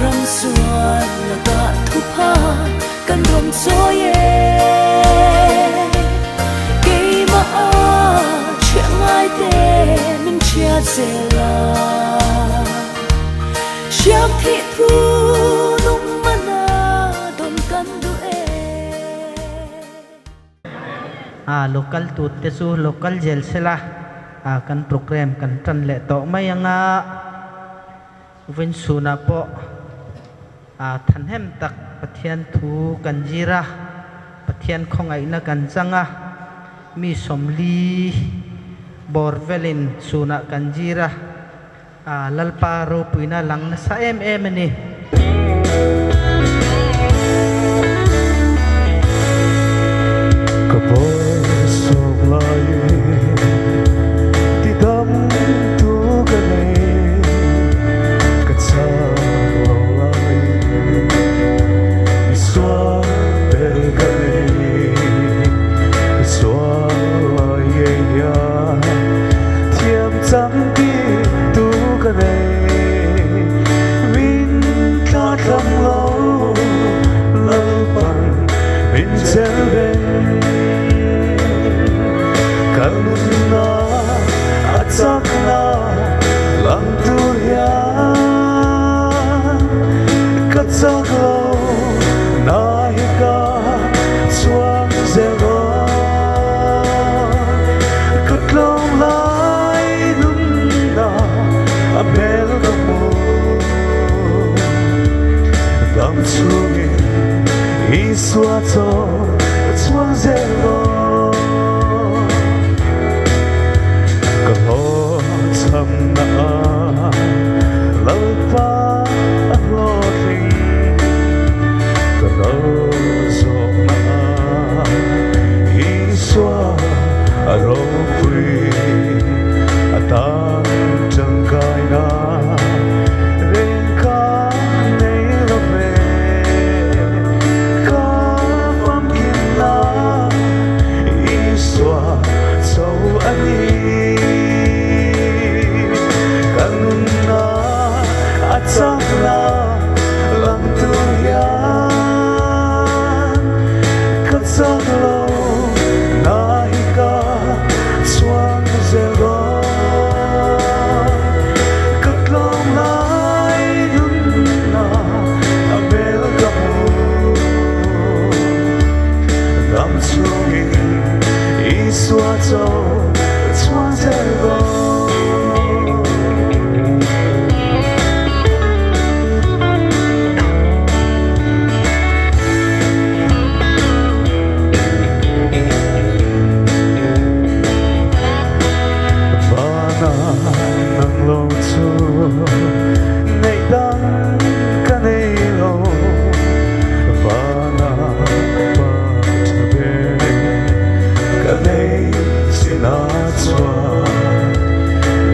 Ram sual lakah thupha kan rawn chawi e. Keimah a chhiah ngai te min chhiat zel a. Hriam thih thu nung mana dawn kan duh e. A local tut te chu local zel sela kan program kan tan leh tawh mai anga Vawiinchhunah pawh thahnem tak Pathian thu kan zir a, Pathian khawngaihna kan chang a, mi 40 bawr velin chhunah kan zir a, Lalpa ropuina lang nasa em em a ni. Ka bawlsawm laiin ti dam tu ka nei, ka chak lo laiin mi sual ber ka nei, ka sual lai ngei hian thiam chang bik tu ka nei. Min tla thlang lo Lalpan min chel reng. Ka nunna a chakna lang tur hian ka chak lo na hi ka chuang zel dawn. Ka tlawm lai nunna a hmel ka hmu. Dam chungin Isua chaw ka chhuang zel dawn. Ka hlawhchhamna ah Lalpa a hlawhtling. Ka ro zawhna ah Isua a ropui. A tan tangkaina reng ka nei lo ve. Ka famkimna Isua cho a ni. Ka nunna a chakna lang tur hian ka chak lo na hi ka chuang zel dawn. Ka tlawm lai nunna a hmel ka hmu. Dam chungin Isua cho ka chuang zel dawn. Vana nang lo chu neih dang ka nei lo. Vana pa tha ber ka nei chin ah chuan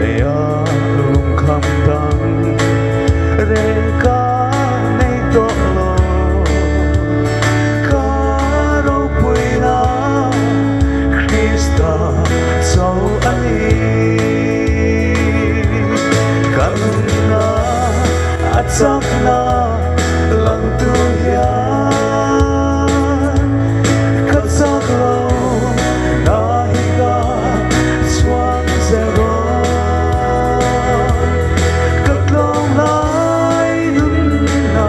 lei ah lungkham dang reng ka nei tawh lo. Ka ropuina Krista cho a ni. Ka nunna a chakna lang tur hian ka chak lo na hi ka chhuang zel dawn. Ka tlawm lai nunna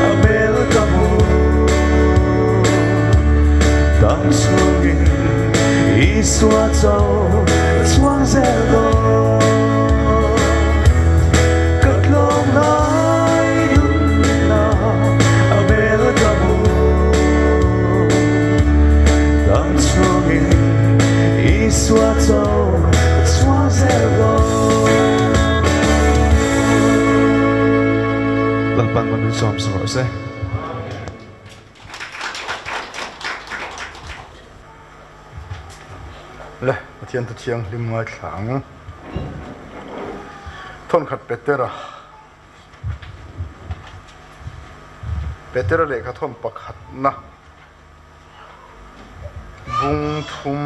a hmel ka hmu. Dam chungin Isua cho ka chhuang zel dawn. Ka tlawm lai nunna a hmel ka hmu. Dam chungin Isua cho ka chhuang zel dawn. Lalpan man min sawm sa rawh se. Le, Pathian thu thianghlim ngaithla ang. Thawnkhat Petera. Petera lehkha thawn pakhatna bung thum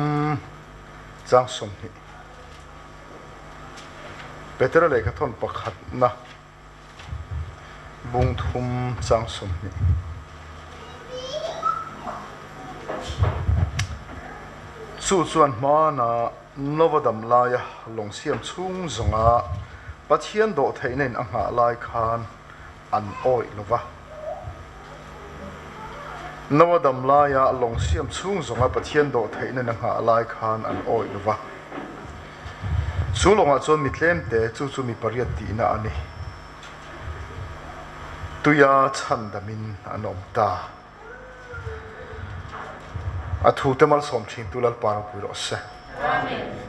chang 20. Petera lehkha thawn pakhatna. Bung thum chang 20. Chu chuan hmana Nova dam laia lawng siam chhung zawnga Pathian dawh theihna in a nghah lai khan an awih lo va. Noa dam laia lawng siam chhung zawnga Pathian dawh theihna in a nghah lai khan an awih lo va. Chu lawngah chuan mi tlemte chu chu mi pariat tihna a ni. Tuia chhandamin an awm ta. A thute malsawm thintu Lalpa ropui rawh se. Amen.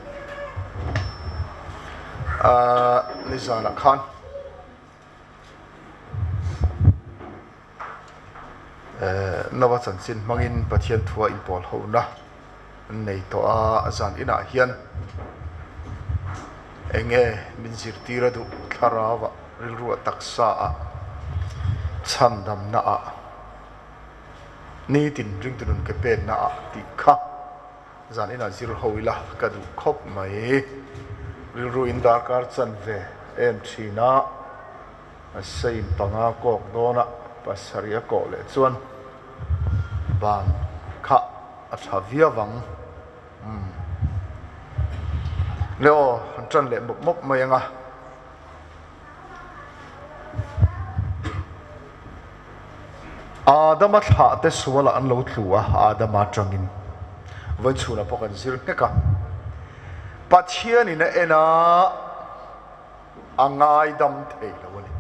Nizanah khan Nova chanchin hmangin Pathian thua inpawl hona an nei tawh a, zan inah hian eng nge min zirtir a duh thlarau ah, rilru ah, taksa ah, chhandamna ah, nitin ringtu nun ke penna ah tih kha zan inah zir ho ila ka duh khawp mai. Rilru in darkar chanve em thin a. A sein panga kawk dawnah pasarih a kawh leh chuan ban kha a tha viau ang. Umm. Le aw, han tan leh mawp mawp mai ang a. Adama thlah te sualah an lo tlu a, Adama atangin vawi chhunah pawh kan zir nghek a. Pathianin a en a. A ngaidam thei lo a ni.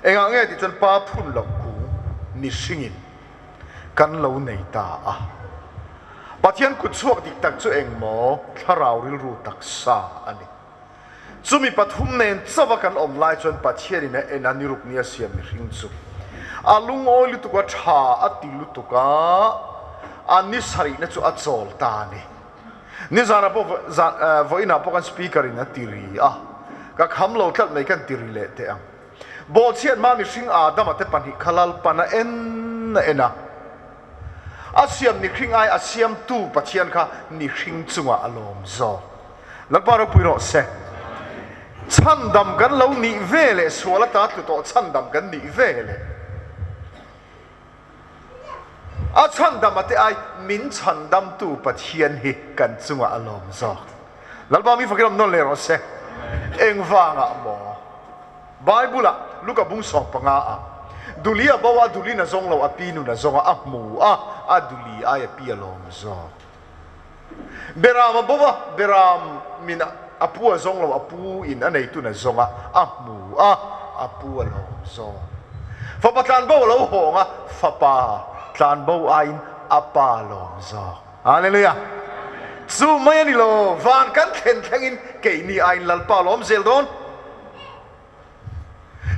Engah nge tih chuan pa phun loh kung mihringin kan lo nei ta a. Pathian kut chhuak dik tak chu eng maw thlarau rilru taksa a ni. Chumi pathum nen chauha kan awm lai chuan Pathianin a en a niruk nia siam mihring chu a lungawi lutuk a, tha a ti lutuk a, a ni sarihna chu a chawl ta a ni. Nizanah pawh vawiinah pawh kan speaker in a ti ri a, ka kham lo tlat mai kan ti ri leh teh ang. Bawhchhiat hma mihring Adama te pahnih kha Lalpan a en a en a, a siam mihring ai a siamtu Pathian kha mihring chungah a lawm zawk. Lalpa ropui rawh se. Chhandam kan lo nih ve leh sual ata tlu tawh chhandam kan nih ve leh. A chhandam a te ai min chhandamtu Pathian hi kan chungah a lawm zawk. Lalpa mi fakin awm nawn leh rawh se. Engvangah maw? Bible ah Luka bung 15 ah Duli a bo a, duli na zawng lo, a pi nun a zawng a, a hmu a, a duli ai a pi a lawm zawk. Beram a bo a, beram min a pu a zawng lo, a pu in a neitu na zawng a, a hmu a, a pu a lawm zawk. Fapa tlanbo a lo hawng a, fapa tlanbo aiin a pa lawm zawk. Hallelujah! Chu mai a ni lo, van kan thlen thlengin keini aiin Lalpa lawm zel dawn.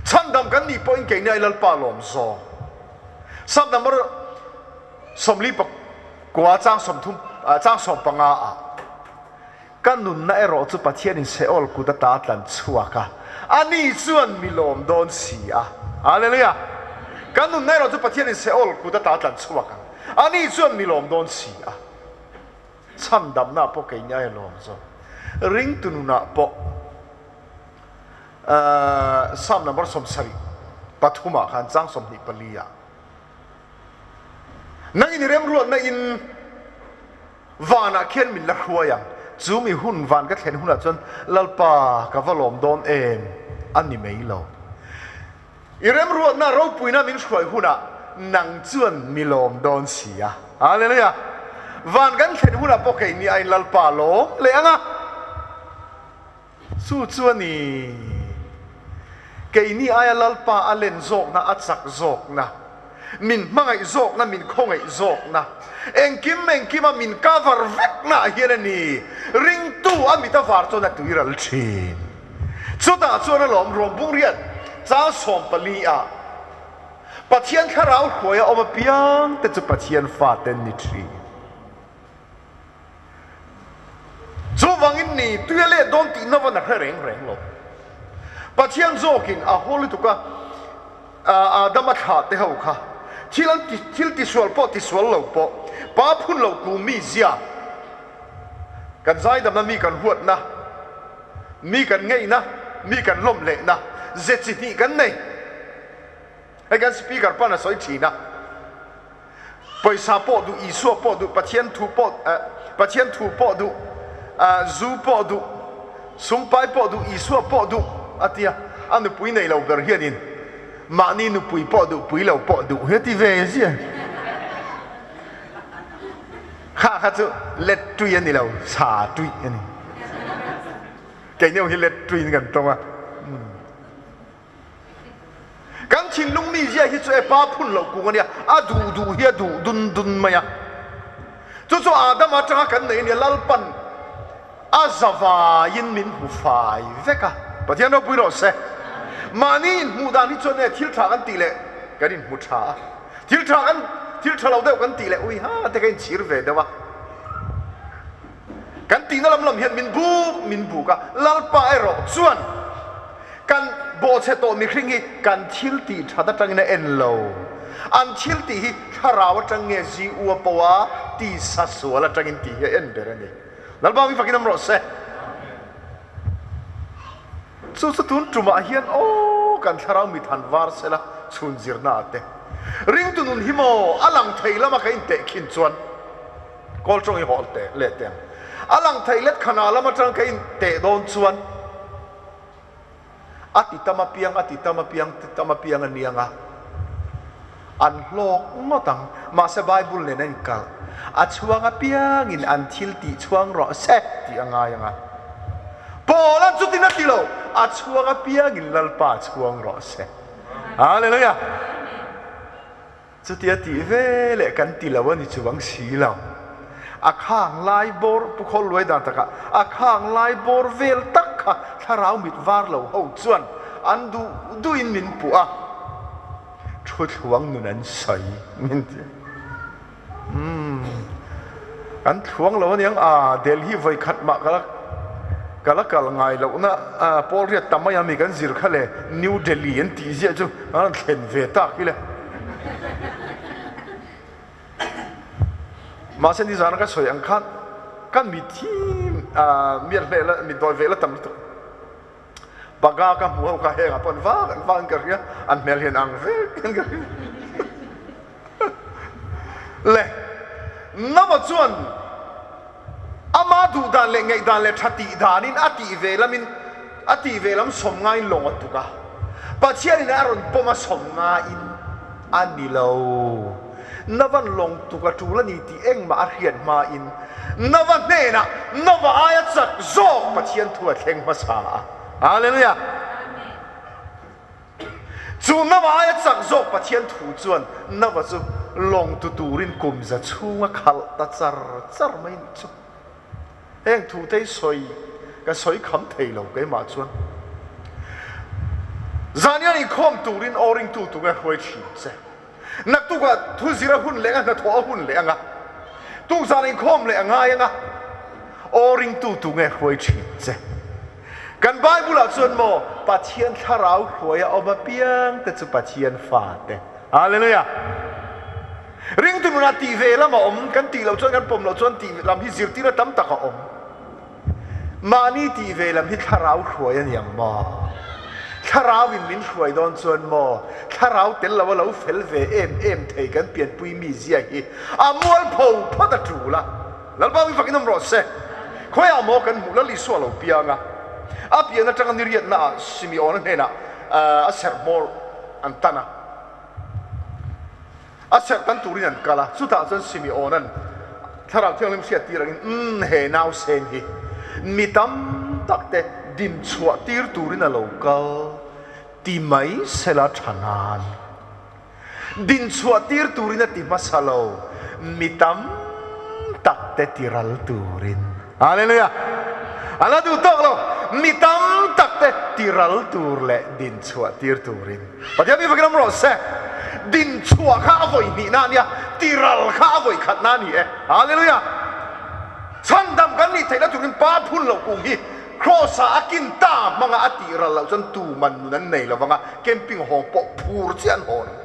Chhandam kan nih pawhin keini ai Lalpa lawm zawk. Psalm number 49 chang 30 chang 15 ah Ka nunna erawh chu Pathianin Seol kut ata tlan chhuak a, ani chuan mi lawm dawn si a. Hallelujah! Ka nunna erawh chu Pathianin Seol kut ata tlan chhuak ang, ani chuan mi lawm dawn si a. Chhandamna pawh keini ai lawm zawk. Ringtu nunah pawh. Psalm number 73 ah khan chang 24 ah nang in i remruatna in vanah khian min la hruai ang chu mi hun van ka thlen hunah chuan Lalpa ka va lawm dawn em a ni mai lo i remruatna ropuina min hruai hunah nang chuan mi lawm dawn si a Hallelujah van kan thlen hunah pawh keini ain Lalpa lawm leh anga Chu chu a ni. Keini aia Lalpa a len zawkna, a chak zawkna, min hmangaih zawkna, min khawngaih zawkna, engkim engkima min cover vekna ah hian a ni. Ringtu a mit a var chuan a tuiral thin. Chutah chuan a lawm ruam bung riat chang 14 ah Pathian thlarau hruai a awm apiang te chu Pathian fate an ni thin. Chuvangin ni tui a let dawn tih navan a hre reng reng lo. Pathian zawkin a haw lutuk a, Adama thlah te ho kha thil an ti, thil tisual pawh tisual lo pawh, pa phun lo ku mi zia, kan zaidamna, mi kan huatna, mi kan ngeihna, mi kan lawm lehna, ze chi hnih kan nei. Hei kan speaker pawn a sawi thin a, pawisa pawh duh, Isua pawh duh, Pathian thu pawh Pathian thu pawh duh, zu pawh duh, sumpai pawh duh, Isua pawh duh a ti a, a nupui nei lo ber hianin mahni nupui pawh duh, pui lo pawh duh hi a ti ve zia. Kha kha chu let tui a ni lo, sa tui a ni. Keini hi let tuiin kan tawng a. Kan thinlung mizia hi chu e pa phun loh kung a nia, a duh duh hi a duh dun dun mai a. Chu chu Adam atanga kan neih a nia, Lalpan a zavaiin min hmu fai vek a. Pathian ropui rawh se. Mahni inhmuh dan hi chuan e thil tha kan tih leh kan inhmu tha a, thil tha kan thil tha lo deuh kan tih leh ui ha te ka inchhir ve deuh a. Kan tihna lam lam hian min buk min buk a, Lalpa erawh chuan kan bawhchhe tawh mihring hi kan thil tih that atangin a en lo. An thil tih hi thlarau atang nge zi ua pawha tisa sual atangin tih hi a en ber a ni. Lalpa mi fakin awm rawh se. Chu chu tun tumah hian aw kan thlarau mit han var sela chhun zirna ah te ringtu nun hi maw a lang thei lama ka intehkhin chuan Kawl tawng i hawl teh leh teh ang. A lang theih let khana lam atang ka in teh dawn chuan a ti tam apiang a ti tam apiang ti tam apiang a niang a, an hlawk ngawt ang. Mahse Bible nen a inkalh. A chhuang apiangin an thil tih chhuang rawh se tih a ngai ang a. Paula chutin a ti lo, a chhuang apiangin Lalpa chhuang rawh se. Hallelujah! Chutia tih ve leh kan ti lo a ni chuang si lo. A khang lai bawr, Pu Khawl Luai dan takah, a khang lai bawr vel tak kha thlarau mit var lo ho chuan an duh duhin min puh a, thuthluang nun an sawi min ti. Umm, kan thluang lo aniang a, Delhi vawi khat mah ka la ka la kal ngai lohna Paul riat ta mai a mi kan zir kha le New Delhi an tih ziah chu an rawn thlen ve tak hi le. Mahse nizana ka sawi ang khan kan mithi miat hleh la mit dawi ve la tam lutuk. Baga ka hmu ho kha heng ah pawh an vak an vak in ka hria, an hmel hian ang vek hian ka hria. Le Nava chuan ama duh dan leh ngaih dan leh tha tih danin a tih ve lamin a tih ve lam sawm ngaiin lawng a tuk a, Pathianin a rawn pawm a sawm ngaiin a ni lo. Navan lawng tuk a tul a ni tih engmah a hriat hmain Nava hnenah Nava aia chak zawk Pathian thu a thleng hmasa a. Hallelujah! Chu Nava aia chak zawk Pathian thu chuan Nava chu lawng tu turin kum za chhung a khalh ta char char mai nih chu. Heng thu te hi sawi ka sawi kham thei lo keimah chuan. Zanian inkhawm turin aw ringtu tunge hruai thin che. Naktukah thu zir a hun leh anga hnathawh a hun leh anga tukzan inkhawm leh a ngai anga aw ringtu tunge hruai thin che. Kan Bible ah chuan maw Pathian thlarau hruai a awm apiang te chu Pathian fa te. Hallelujah! Ringtu nunah tih ve lam a awm, kan tih loh chuan kan pawm loh chuan tih lam hi zirtirna tam tak a awm. Mahni tih ve lam hi thlarau hruai a ni ang maw? Thlarau in min hruai dawn chuan maw thlarau tel lo a lo fel ve em em thei kan pianpui mi zia hi a mualpho phawt a tul a. Lalpa mi fakin awm rawh se. Khawiah maw kan hmuh Lal Isua lo piang a, a pian atanga niriatna ah Simeon-a hnenah a serh hmawr an tan a. A serh tan turin an kal a, chutah chuan Simeon-a'n Thlarau Thianghlim hriat tir angin, Umm, he nausen hi mi tam tak te din chhuah tir turin a lo kal ti mai sela tha nan. Din chhuah tir turin a ti hmasa lo, mi tam tak te ti ral turin. Hallelujah! A la duh tawk lo, mi tam tak te ti ral tur leh din chhuah tir turin. Pathian mi fakin awm rawh se. Din chhuah kha a vawi hnihna a nia, ti ral kha a vawi khatna a ni e. Hallelujah! Chhandam kan nih theihna turin Pa phun loh kum hi Kraws-ah a kin ta hmanga a tih ral loh chuan tu man nun an nei lo vang a, camping hawng pawh phur chiah an hawn ang.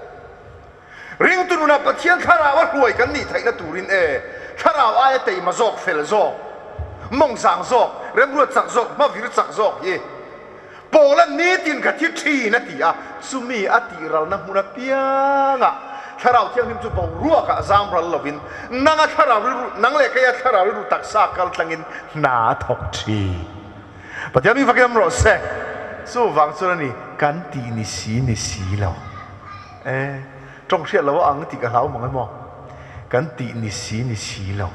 Ringtu nunah Pathian thlarau a hruai kan nih theihna turin e, thlarau aia teima zawk, fel zawk, mawngzang zawk, remruat chak zawk, hmavir chak zawk hi. Paula'n nitin ka thi thin a ti a, chumi a tihralna hmun apiangah Thlarau Thianghlim chu boruakah zam ral lovin nang a thlarau rilru, nang leh kei a thlarau rilru taksa kal tlangin hna a thawk thin. Pathian mi fakin awm rawh se. Chuvang chuan a ni, kan tih ni si ni si lo. E, tawng hriat lo a ang tih ka hlau mang emaw? Kan tih ni si ni si lo.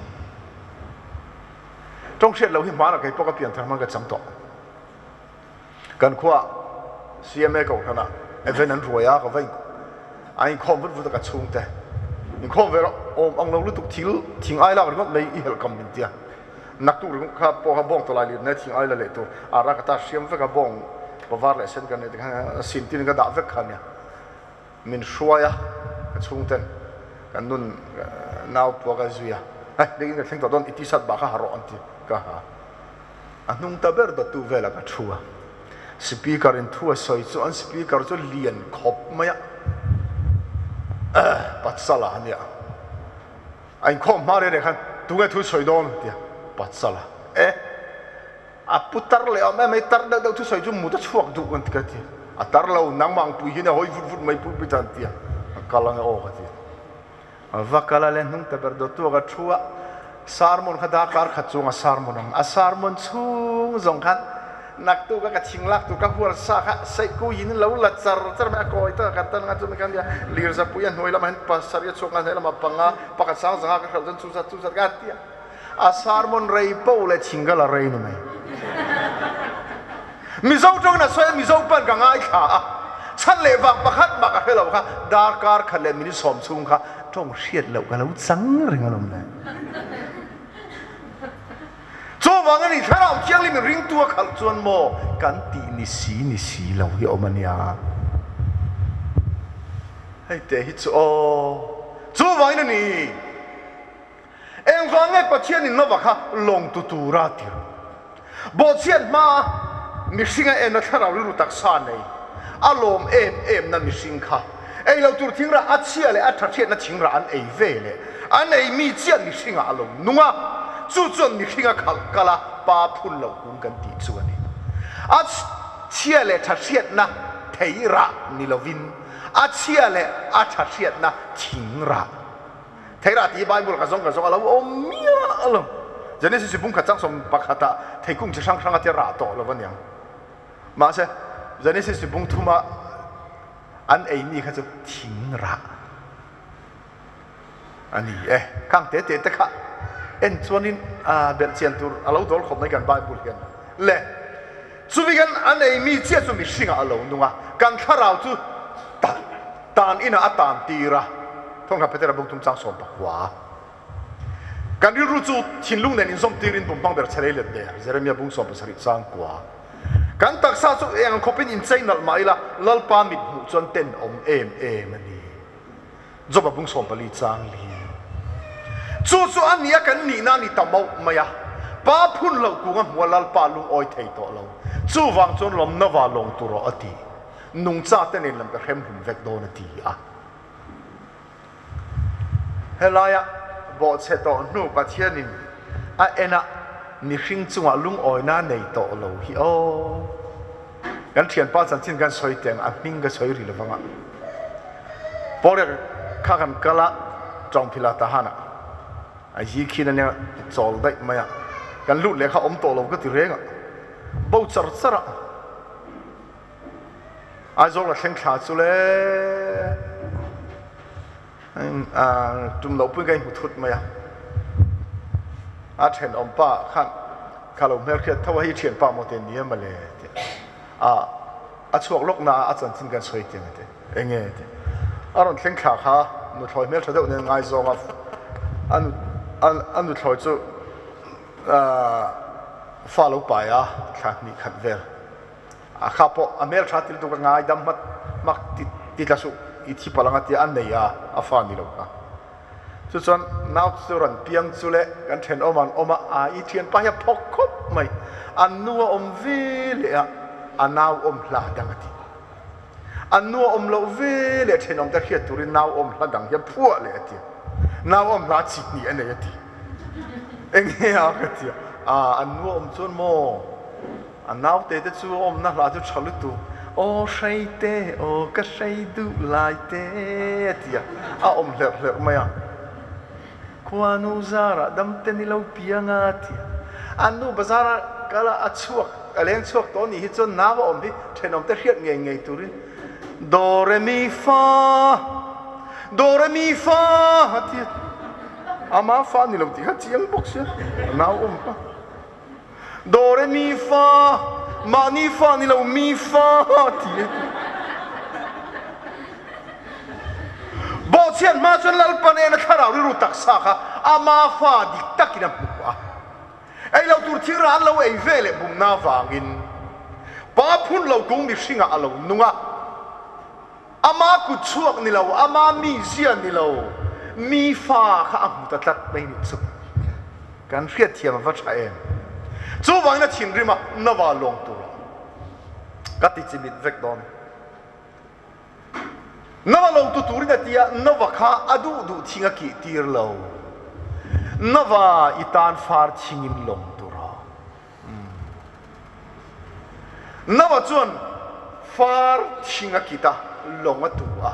Tawng hriat lo hi hmanah kei pawh ka pian thar hman ka chang tawh. Kan khua CMA kohhranah event an ruai a, ka va a inkhawm vut vut a ka chhungte inkhawm ve rawh awm ang lo lutuk thil thing ai lak ringawt mai i helh kam min tia naktuk ringawt kha pawh kha bawng tawlai lir nai thing ai la leh tur a ra ka ta hriam vek a bawng pavar leh sen kan nei te khan sin tin ka dah vek kha nia min hruai a ka chhungten kan nun nau pua ka zui a hei biakin ka thleng tawh dawn i t-shirt bah kha ha rawh an ti ka ha. A hnung ta ber dawttu velah ka thu a, speaker in thu a sawi chu an speaker chu lian khawp mai a, Patsala a nia, a inkhawm hma reng reng khan tunge thu sawi dawn a ti a, Patsala e, a pu tar leh awm em mai, tar deuh deuh thu sawi chu mut a chhuak duh an ti ka ti, a tar lo nangmah ang pui hian a hawi vut vut mai pui pui chuan a ti a, a kal ange aw ka ti. Va kal a le hnung ta ber dawttu a ka thu a, sermon kha darkar khat chung a sermon ang. A sermon chhung zawng khan naktuk a ka thing lak tur ka hual sa kha seihku in lo la char char mai a kawi tak a kan tan anga chumi khan nia lir zapui a hnuai lamah hian pasarih a chhuak nga hnuai lamah panga pakhat sang zanga ka hralh chuan chu zat chu zat ka ti a. A sermon rei poh leh thing ka la rei ni mai. Mizo tawngin a sawi a, Mizo pawn ka ngaithla a, chhan leh vang pakhat mah ka hre lo kha, darkar khat leh minute sawm chhung kha tawng hriat loh ka lo chang reng alawm le. Chuvang a ni, Thlarau Thianghlim in ringtu a khalh chuan maw kan tih ni si ni si lo hi awm a nia. Hei te hi chu aw, chuvangin a ni. Engvang nge Pathianin Nova kha lawng tu tura a tirh? Bawhchhiat hmaa mihring a enna thlarau rilru taksa nei, a lawm em emna mihring kha ei lo tur thingrah a chhia leh a tha hriatna thingrah an ei ve leh an ei mi chiah mihringah a lo nung a, chu chuan mihring a khalh kal a, pa phun loh kung kan tih chu a ni. A chhia leh tha hriatna thei rah ni lovin a chhia leh a tha hriatna thingrah. Theirah tih hi Bible ka zawng ka zawng a lo awm miah lo. Genesis hi bungkhat chang 11 ah theikung chi hrang hrang a tia rah tawh lo a niang. Mahse Genesis hi bung thuma an ei mi kha chu thing rah a ni e. Khang te te te kha en chuanin belh chian tur a lo dawl khawp mai kan Bible hian. Le chumi kan an ei mi chiah chu mihringah a lo nung a, kan thlarau chu Tan inah a tan tir a, Thawngtha Petera bung tum chang 19. Kan rilru chu thinlung nen inzawm tirin bum hmang ber chhe lei let der, Jeremia bung 17 chang kua. Kan taksa chu eng ang khawpin inchei nalh mah ila, Lalpa mit hmuh chuan ten awm em em a ni. Joba bung 14 chang li. Chu chu a nia kan nihna a ni ta mauh mai a, Pa phun loh kung a hmu a Lalpa lungawi thei tawh lo. Chuvang chuan lawmna va lawng tur rawh a ti. Nungcha te nen lam ka hrem hlum vek dawn a ti a. Helaia bawhchhe tawh hnu Pathianin a en a mihring chungah lungawina nei tawh lo hi aw. Kan thianpa chanchin kan sawi teng a hming ka sawi ri lovang a. Pawlriak kha kan kal a Tawngphila Tahan ah a hi khin ania chawl daih mai a. Kan lut leh kha awm tawh lo ka ti reng a. Bo char char a. Aizawl a thleng thla chu le tum loh pui ka inhmu thut mai a. A thenawm pa khan kha lo hmelhriat tho a, hei thianpa maw te ni em mawle ti a, a chhuak lawk na a chanchin kan sawi tiang ati enge ti a rawn thleng thla kha nuthlawi hmeltha deuh nen ngaizawng a a nuthlawi chu fa lo pai a thla hnih khat vel. A kha pawh a hmeltha til tuk a ngaidam hmat hmak ti tla suh i thi palh ang a tia a nei a, a fa ni lo kha. Chu chuan nau chu rawn piang chu le kan thenawm an awm a, a i thianpa hi a phawk khawp mai. An nu a awm ve leh a, a nau awm hla dang a ti. An nu a awm loh ve leh thenawm te hriat turin nau awm hla dang hi a phuah leh a ti. Nau awm hla chi hnih a nei a ti. Eng nge a ka ti a, a an nu a awm chuan maw? A naute te chu awmna hla chu tha lutuk, Aw hrei te, aw ka hrei duh lai te a ti a, a awm hlerh hlerh mai a. Khuanu zarah dam te ni lo piang a ti a. An nu bazar kal a a chhuak, a leng chhuak tawh anih hi chuan nau a awm hi thenawm te hriat ngei ngei turin Do re mi fa, do re mi fa a ti a. Ama fa ni lo tih kha chiang bawk sia, a nau awm kha. Do re mi fa, mahni fa ni lo mi fa ti e. Bawhchhiat hma chuan Lalpa nena thlarau rilru taksa kha ama fa dik takin a hmu a. Ei lo tur thil ran lo ei ve leh bumna vangin pa phun lo kung mihringah a lo nung a. Ama kut chhuak ni lo, ama mizia ni lo, mi fa kha a hmu ta tlat mai nih chu. Kan hriatthiam a va tha em? Chuvangin a thinrim a, Nava lawng tur a ka ti chimit vek dawn. Nava lawng tu turin a ti a, Nava kha a duh duh thing a kih tir lo. Nava i tan far thingin lawng tur a. Nava chuan far thing a kit a, lawng a tu a.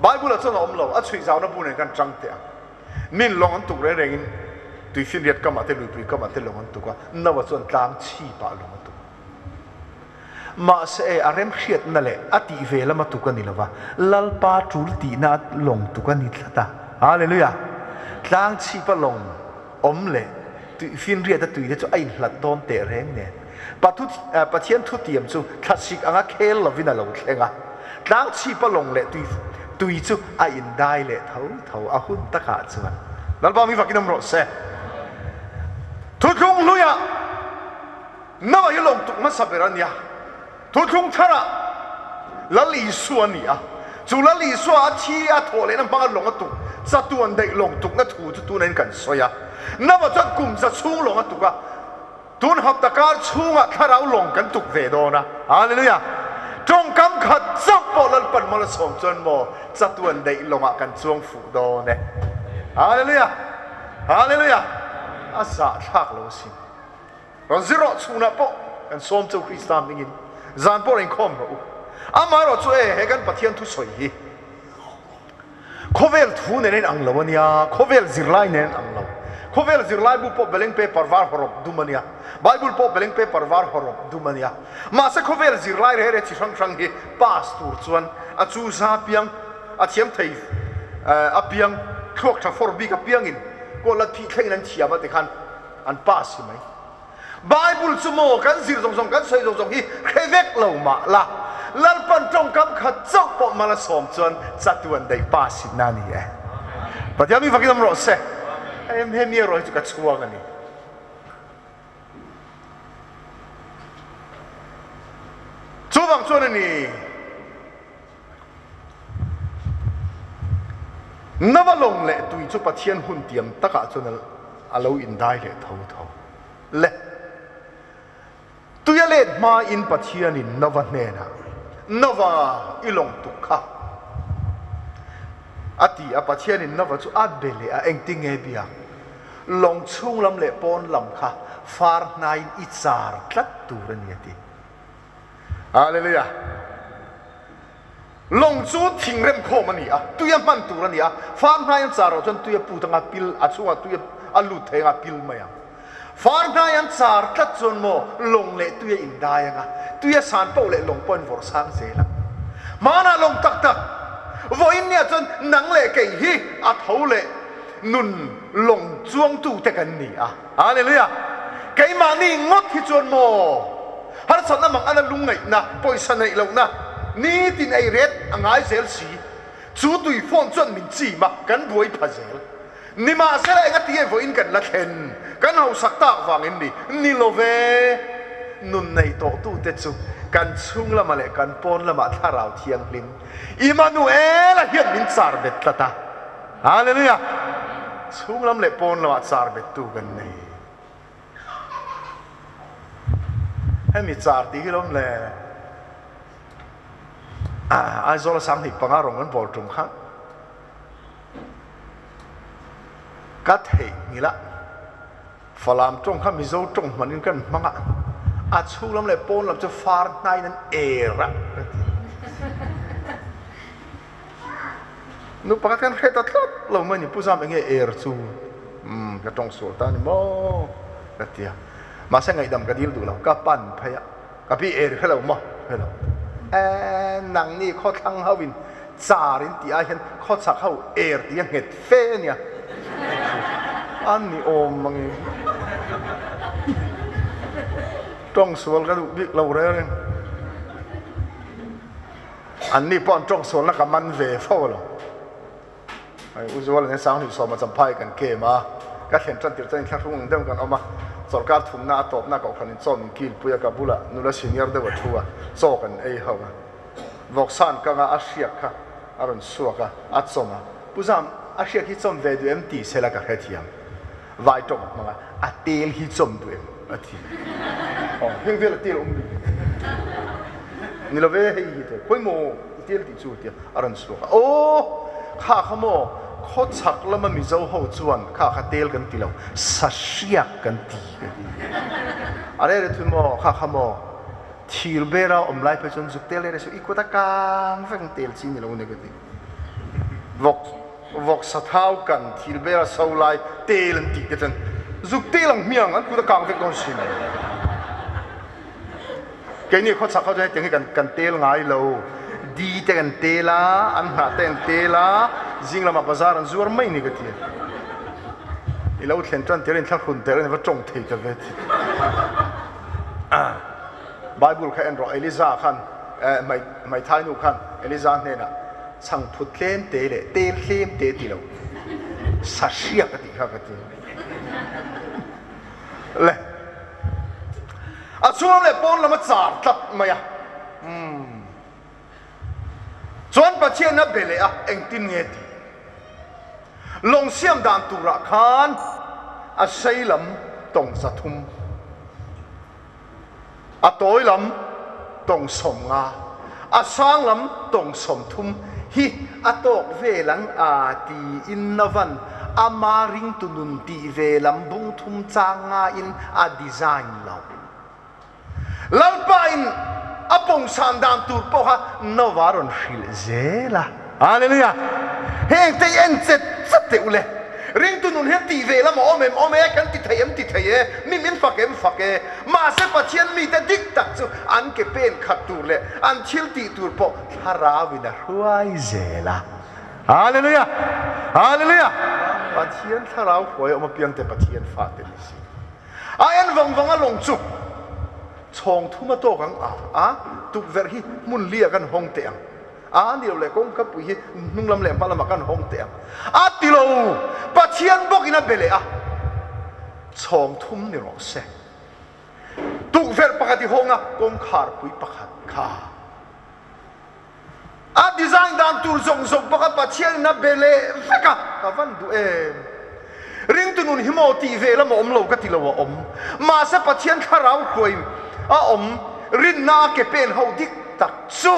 Bible ah chuan a awm lo, a chhuih zauna bu nen khan chang teh ang. Min lawng an tuk reng rengin tuifinriat kamah te luipui kamah te lawng an tuk a, Nava chuan tlang chhipah lawng a tuk. Mahse e, a remhriatna leh a tih ve lama tuk a ni lova, Lalpa tul tihna lawng tuk a ni tlat a. Hallelujah! Tlang chhipa lawng awm leh tuifinriata tui te chu a inhlat dawn teh reng nen. Pathian thutiam chu thlasik anga khel lovin a lo thleng a. Tlang chhipa lawng leh tui tui chu a indai leh tho tho a hun takah chuan. Lalpa mi vakin awm rawh se. Thuthlung hluiah Nau hi lawng tuk hmasa ber a nia. Thuthlung tharah Lal Isua a ni a. Chu Lal Isua a thi a thawh lehna hmanga lawng a tuk chatuan daih lawng tukna thu chu tunah in kan sawi a. Nau chuan kum za chhung lawng a tuk a. Tun hapta kar chhungah thlarau lawng kan tuk ve dawn a. Hallelujah! Tawngkam khat chauh pawh Lalpan mawl a sawm chuan maw chatuan daih lawngah kan chuang fuh dawn e. Hallelujah! Hallelujah! A zahthlak lo asin. Rawn zir rawh chhunah pawh kan sawm cheu Krista hmingin zan pawh rawn inkhawm rawh u. Amaherawh chu e, he kan Pathian thusawi hi khawvel thu nen a inang lo a nia, khawvel zirlai nen a inang lo. Khawvel zirlai bu pawh beleng paper var hawrawp dum a nia, Bible pawh beleng paper var hawrawp dum a nia. Mahse khawvel zirlai reh reh chi hrang hrang hi pass tur chuan a chu za piang, a thiam thei apiang, thluak tha fawr bik apiangin kawl a thih thlengin an thiam a tikhan an pass hi mai. Bible chu maw kan zir zawng zawng kan sawi zawng zawng hi hre vek lo mah la, Lalpan tawngkam khat chauh pawh mal a sawm chuan chatuan daih pass in a ni e. Pathian mi fakin awm rawh se. Em he mi erawh hi chu ka chhuang a ni. Chuvang chuan a ni. Nava lawng leh tui chu Pathian hun tiam takah chuan a lo indai leh tho tho le. Tui a let hmain Pathianin Nova hnenah, Nova, i lawng tuk kha, a ti a. Pathianin Nova chu a be leh a, Engtinge biak? Lawng chhung lam leh pawn lam kha far hnaiin i char tlat tur a ni, a ti. Hallelujah! Lawng chu thing rem khawm a ni a, tui a hman tur a ni a, far hnai an char loh chuan tui a put anga pil, a chhungah tui a lut thei anga pil mai ang. Far hnai an char tlat chuan maw lawng leh tui a indai anga, tui a san poh leh lawng pawh an vawrh sang zel ang. Hmanah lawng tak tak, vawiin nia chuan nang leh kei hi a tho leh nun lawng chuangtute kan ni a. Hallelujah! Keimahni ngawt hi chuan maw harsatna mang ana lungngaihna, pawisa neih lohna, nitin ei ret a ngai zel si. Chu tui phone chuan min chim a, kan buai pha zel. Nimahsela enga ti nge vawiin kan la thlen? Kan hausak tak vangin ni? Ni lo ve! Nun nei tawhtute chu kan chhung lamah leh kan pawn lamah Thlarau Thianghlim, Immanuela hian min char bet tlat a. Hallelujah! Chhung lam leh pawn lamah char bettu kan nei. Hemi char tih hi lawm le Aizawl a Sanghnih panga rawng kan bawl tum kha ka theih ngilh a, Falam tawng kha Mizo tawng hmanin kan hmang a, A chhung lam leh pawn lam chu far hnaiin an er a ka ti. Nu pakhat khan hre ta tlat lo mai ni, Pu Zam enge er chu? Umm, ka tawng sual ta a ni maw? ka ti a. Mahse ngaihdam ka dil duh lo, ka pan phei a, ka pi er hre lo maw? Hre lo. Eeh, nangni khawthlang ho in char in tih ai hian khawchhak ho er tih a nghet fe a nia. A ni awm mang e. Tawng sual ka duh bik lo reng reng. Anni pawh an tawng sualna ka man ve fo lo. Hei U Zuala nen Sanghnih sawma Champhai kan kem a, ka thlen tan tir chuan inthlahrung ang deuh kan awm a, sawrkar thumna a tawpna kohhran in chaw min kilpui a, ka bulah nula senior deuh a thu a, chaw kan ei ho a. Vawksan kanga a hriak kha a rawn suak a, a chawm a. Pu Zam, a hriak hi chawm ve duh em tih sela ka hrethiam. Vai tawng a hmang a, a tel hi chawm duh em a ti. Aw, heng vel a tel awm bik ni lo ve, hei hi te khawi maw i tel tih chu tia a rawn suak a. Aw, kha kha maw khawchhak lama Mizo ho chuan kha kha tel kan ti lo, sahriak kan ti ka ti. A reh reh thun maw, kha kha maw thir bera awm lai phei chuan zuk tel reh reh suh, i kut a kang vek ang tel chi ni lo a ni ka ti. Vawk vawk sathau kan thil ber a so lai tel an tih te chuan zuk tel ang hmiang an kut a kang vek dawn si mai. Keini khawchhak ho chuan hetiang hi kan kan tel ngai lo. Di te kan tel a, an hnah te an tel a, zing lamah bazar an zuar mai ni ka ti a. I lo thlen tan tir a inthlahrun ter a ni va tawng thei ta ve ti. Bible kha en rawh, Eliza khan hmeithai nu khan Eliza hnenah chhangphut tlem te leh tel tlem te ti lo sa hriak a tih kha ka ti. Le a chhung leh pawn lam a char tlat mai a. Umm. Chuan Pathian a be leh a, engtin nge ti? Lawng siam dan turah khan a sei lam tawng 300. A tawi lam tawng 50, a sang lam tawng 30 hi a tawk vel ang a tiin Navan ama ringtu nun tih ve lam bung thum chang ngain a design lo. Lalpa in a pawngsan dan tur pawha Nova rawn hrilh zel a. Hallelujah! Heng te hi en chet chet teh u le. Ringtu nun hian tih ve lam a awm em? Awm e, kan ti thei em? Ti thei e. Mi min fak em? Fak e. Mahse Pathian mite dik tak chu an ke pen khat tur leh an thil tih tur pawh Thlarauin a hruai zel a. Hallelujah! Hallelujah! Pathian Thlarau hruai a awm apiang te Pathian fate ni si. A en vang vang a lawng chu chhawng thum a tawk ang a, a tukverh hi hmun li ah kan hawng teh ang. A ni lo leh kawngka pui hi hnung lam leh hma lamah kan hawng teh ang. A ti lo, Pathian bawkin a be leh a, chhawng thum ni rawh se. Tukverh pakhat i hawng a, kawngkhar pui pakhat kha. A design dan tur zawng zawng bawk a Pathian in a be leh vek a, ka van duh em. Ringtu nun hi maw tih ve lam a awm lo ka ti lo a awm. Mahse Pathian thlarau hruai a awm rinna a ke pen ho dik tak chu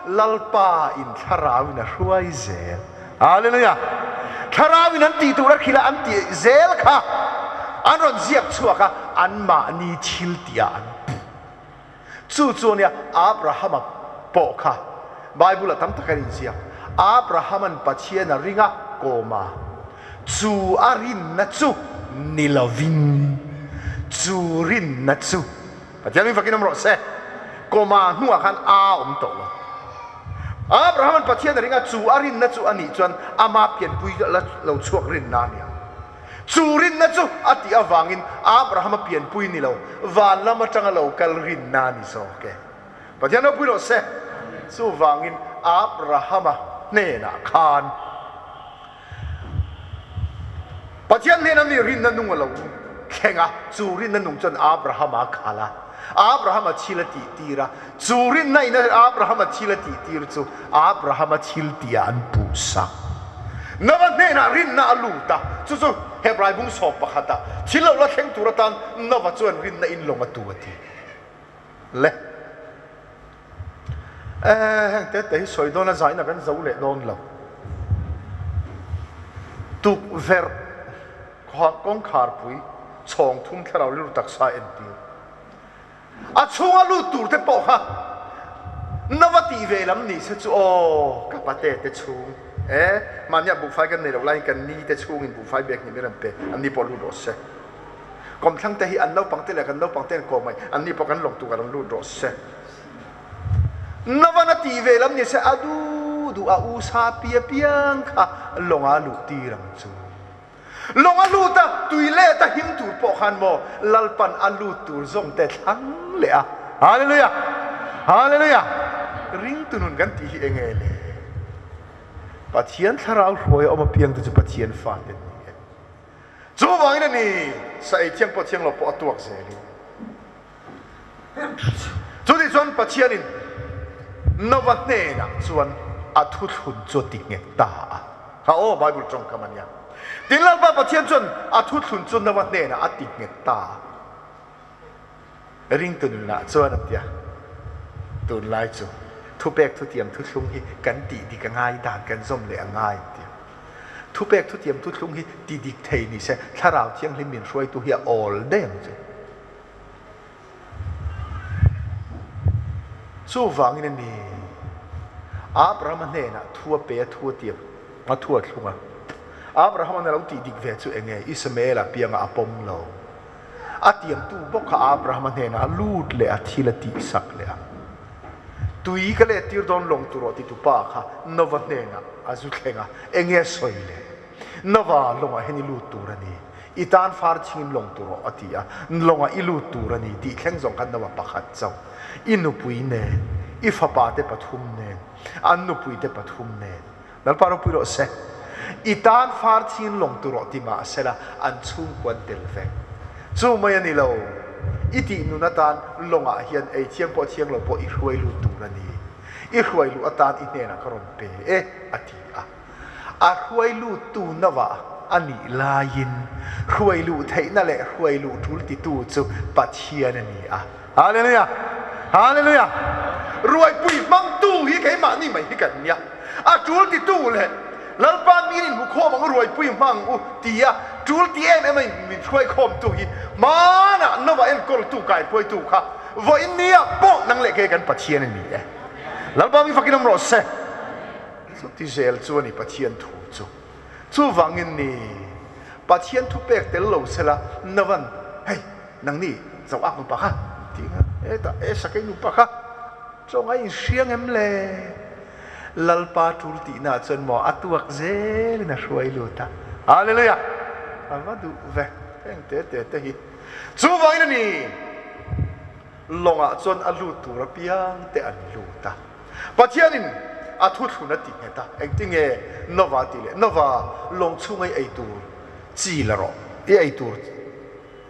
Lalpa in thlarau in a hruai zel. Hallelujah! Thlarau in an tih tur a hrilh a an tih zel kha an rawn ziak chhuak a, anmahni thil tih ah an puh. Chu chu ania Abrahama pawh kha Bible ah tam tak a inziak. Abrahaman Pathian a ring a, kawma chu a rinna chu ni lovin chu rinna chu Pathian min fakin awm rawh se. Kawma hnuah khan a awm tawh lo. Abrahaman Pathian a ring a, chu a rinna chu a nih chuan ama pianpui la lo chhuak rinna a ni ang. Chu rinna chu a tih avangin Abrahama pianpui ni lo, van lam atanga lo kal rinna a ni zawk e. Pathian ropui rawh se. Chuvangin Abrahama hnenah khan Pathian hnena mi rinna nung a lo thleng a, chu rinna nung chuan Abrahama a khal a, Abrahama thil a tihtir a, chu rinna ina Abrahama thil a tihtir chu Abrahama thil tihah an puhsak. Nova hnenah rinna a lut a, chu chu Hebrai bung sawm pakhatah thil lo la thleng tur atan Nova chuan rinna in lawng a tu a ti. Le. Eh, heng te te hi sawi dawn a zaina kan zo leh dawn lo. Tukverh kawngkharpui chhawng thum thlarau rilru taksa entir. A chhunga lut tur te pawh kha na va tih ve lam ni se chu aw ka pate te chhung e mahnia buhfai kan nei loh laiin kan ni te chhungin buhfai bek hnih min rawn pe an ni pawh lut rawh se. Kawmthlang te hi an naupang te leh kan naupang te an kawm mai an ni pawh kan lawng tur a rawn lut rawh se. Na va na tih ve lam ni se a duh duh a u sa pia piang kha lawnga luh tir ang chu. Lawng a lut a, tui let a him tur pawh khan maw Lalpan a lut tur zawng te thlang leh a. Hallelujah! Hallelujah! Ringtu nun kan tih hi eng nge le? Pathian thlarau hruai a awm apiang te chu Pathian fate an ni e. Chuvangin a ni, sa ei thiang pawh thiang lo pawh a tuak zelin. Chutih chuan Pathianin Nova hnenah chuan a thuthlun chu a ti nghet ta a. Ha aw, Bible tawngkam a nia. Tin, Lalpa Pathian chuan a thuthlun chu Nova hnenah a ti nghet ta a. Ringtu nunah chuan a ti a, Tunlai chu thupek thutiam thuthlung hi kan tih dik a ngai dan kan zawm leh a ngai an ti a. Thupek thutiam thuthlung hi ti dik thei ni se Thlarau Thianghlim min hruaitu hi a awl daih ang chu. Chuvangin a ni, Abrahama hnenah thu a pe a, thu a ti a, thu a thlung a. Abrahama'n a lo tih dik ve chu eng nge? Ismaela pianga a pawm lo. A tiamtu bawk kha Abrahama hnenah a lut leh a, thil a tihsak leh a. Tui ka let tir dawn lawng tur aw titu pa kha Nova hnenah a zu thleng a, eng nge a sawi le? Nova lawngah hian i lut tur a ni. I tan far chingin lawng tur rawh, a ti a. Lawngah i lut tur a ni tih thleng zawng khan Nova pakhat chauh, i nupui nen, i fapa te pathum nen, an nupui te pathum nen, Lalpa ropui rawh se, i tan far chingin lawng tur rawh ti mah sela an chhungkua an tel vek. Chu mai a ni lo, i tih nun atan lawngah hian ei thiang pawh thiang lo pawh i hruai lut tur a ni. I hruai luh atan i hnenah ka rawn pe e, a ti a. A hruai luttu nova a nih laiin hruai luh theihna leh hruai luh tul titu chu Pathian a ni a. Hallelujah! Hallelujah! Ruaipui hmangtu hi keimahni mai hi kan nia. A tul titu leh Lalpa min inhmu khawm ang u, ruaipui hmang u tia tul ti em em a min hruai khawmtu hi hmanah nova enkawltu kaihruaitu kha vawiin nia pawh nang leh kei kan Pathian a ni e. Lalpa mi fakin awm rawh se. Chuti zel chu a ni Pathian thu chu. Chuvangin ni, Pathian thu pek tel lo sela Navan, Hei, nangni zo ak nupa kha, tih nga, hetah e sakei nupa kha chaw ngai in hria ngem le? Lalpa tul tihna chuan maw a tuak zelin a hruai lut a. Hallelujah! A va duh ve, heng te te te hi. Chuvangin a ni, lawngah chuan a lut tur apiang te an lut a. Pathianin a thuthlun a ti nghet a, engtinge Nova tih leh Nova lawng chhunga i ei tur chi la rawh, i ei tur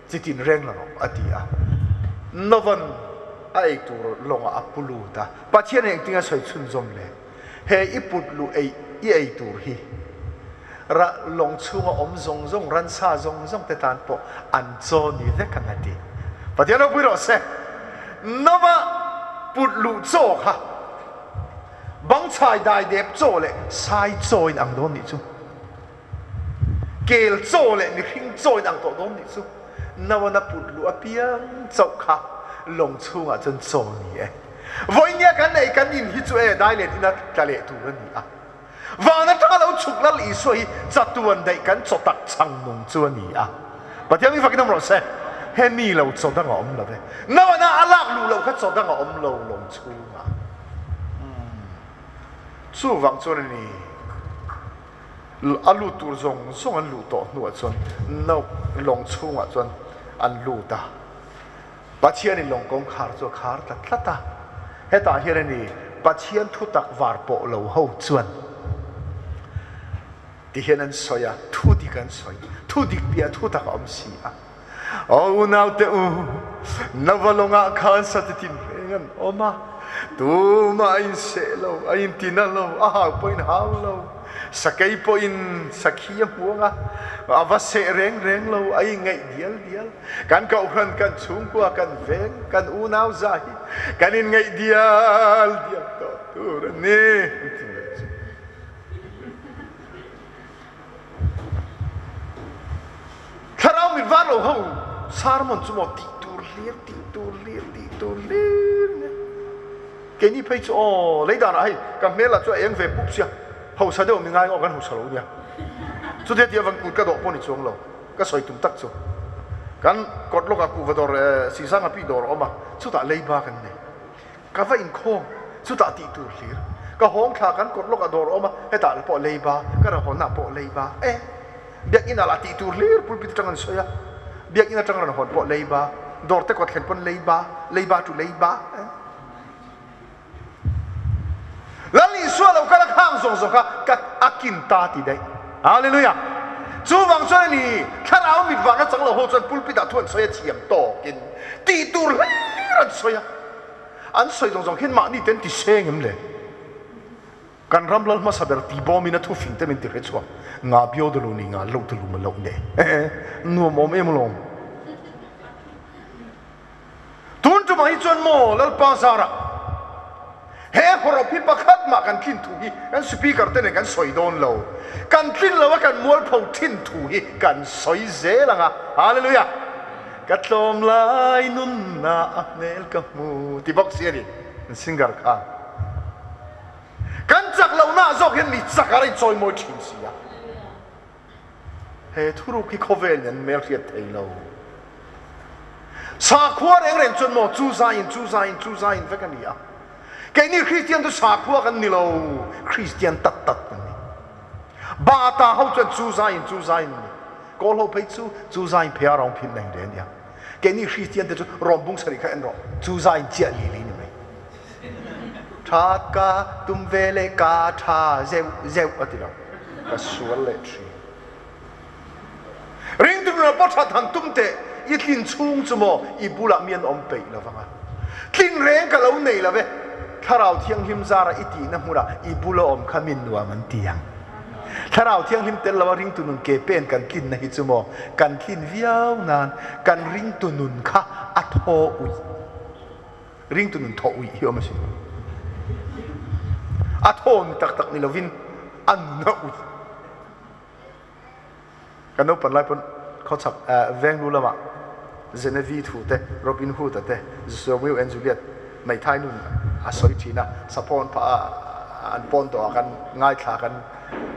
chi tin reng la rawh a ti a. Nova'n a ei tur lawngah a pu lut a, Pathianin engtinge a sawi chhunzawm le? He i put luh ei i ei tur hi ra lawng chhunga awm zawng zawng, ransa zawng zawng te tan pawh an chaw ni vek ang a ti. Pathian ropui rawh se. Nova put luh chaw kha bang chhai dai dep chaw leh sai chaw in ang dawn nih chu. Kel chaw leh mihring chaw in ang tawh dawn nih chu. Noah-na put luh apiang chauh kha lawng chhungah chuan chaw ni e. Vawinia kan ei kan in hi chu e dai len ina tla leh tur a ni a. Van atanga lo chhuk Lal Isua hi chatuan daih kan chaw tak chhang nung chu a ni a. Pathian mi fakin awm rawh se. He mi lo chaw dang a awm lo ve. Noah-na a lak luh loh kha chaw dang a awm lo lawng chhungah. Chuvang chuan a ni. A lut tur zawng zawng an luh tawh hnuah chuan Noah lawng chhungah chuan an lut a. Pathianin lawng kawngkhar chu a khar ta tlat a. Hetah hian a ni, Pathian thutak var pawh lo ho chuan ti hian an sawi a, thu dik an sawi, thu dik piah thutak a awm si a. Aw unaute u, Nova lawngah khan satitin reng an awm a, tumah a inseh lo, a intina lo, a hau pawhin hau lo. Sakei pawhin sakhi a hmuang a, a va seh reng reng lo, a ingaih dial dial. Kan kohhran, kan chhungkua, kan veng, kan unau za hi kan inngaih dial dial tawh tur a ni. Thlarau mit var lo ho sermon chu maw tih tur. tur hlir, tih tur hlir, tih tur hlir nia. Keini phei chu aw, lei danah hei ka hmel ah chu a eng ve pup sia, hausa deuh mi ngai ngawh kan hausa lo nia. Chutia tia van kut ka dawh pawh ni chuang lo, ka sawi tum tak chu. Kan kawt lawkah kuhva dawr Sisanga pi dawr a awm a, chutah leiba kan nei. Ka va inkhawm, chutah tih tur hlir. Ka hawng thla kan kawt lawkah dawr a awm a, hetah la pawh leiba, ka ra hawnah pawh leiba. E! Biakinn ah lah tih tur hlir pulpit atang an sawi a, biakinn atang rawn hawn pawh leiba, dawr te kawt thlen pawn leiba, leiba tu leiba. E! Lal Isua lo kal a khang zawng zawng kha ka a kin ta ti daih. Hallelujah! Chuvang chuan a ni, thlarau mit vang a chang lo ho chuan pulpit ah thu an sawi a thiam tawkin tih tur hlir an sawi a. An sawi zawng zawng hian mahni te an ti seng em le? Kan ram lal hmasa ber ti bawmin a thufing te min ti hre chhuak. Nga bio de lu ni nga lo te lu ma loh ne. Nuam awm em alawm. Tun tumah hi chuan maw Lalpa zarah he hawrawp hi pakhat mah kan tlin thu hi kan speaker te nen kan sawi dawn lo. Kan tlin lo a kan mualpho thin thu hi kan sawi zel ang a. Hallelujah! Ka tlawm lai nunna a hmel ka hmu ti bawk si a ni an singer khan. Kan chak lohna ah zawk hian mi chak a rawn chawimawi thin si a. He thuruk hi khawvel in an hmelhriat thei lo. Sakhua reng reng chuan maw chu zaiin chu zaiin chu zaiin vek a ni a. Keini Kristian chu sakhua kan ni lo, Kristian tak tak kan ni. Bata ho chuan chu zaiin chu zaiin a ni. Kawl ho phei chu chu zaiin phei a rawng phin reng reng a nia. Keini Kristian te chu rawm bung sarih kha en rawh, chu zaiin chiah li li ni mai. That ka tum ve leh ka tha zeuh zeuh a ti lo. Ka sual leh thin. Ringtu nuna pawh that han tum teh, i tlin chhung chu maw i bulah mi an awm peih lo vang a. Tlin reng ka lo nei lo ve. Thlarau Thianghlim zara i tihna hmunah i bula awm kha min nuam an ti ang. Thlarau Thianghlim tel loa ringtu nun ke pen kan tlinna hi chu maw kan tlin viau nan kan ringtu nun kha a thaw uih. Ringtu nun thaw uih hi awm a si. A thaw ni tak tak ni lovin a nun a uih. Kan naupan lai pawn khawchhak venglu lamah Genevieve thu te, Robin Hood-a te, Romeo and Juliet hmeithai nun a sawi thin a, sapawn phah a an pawn tawh ah kan ngaithla kan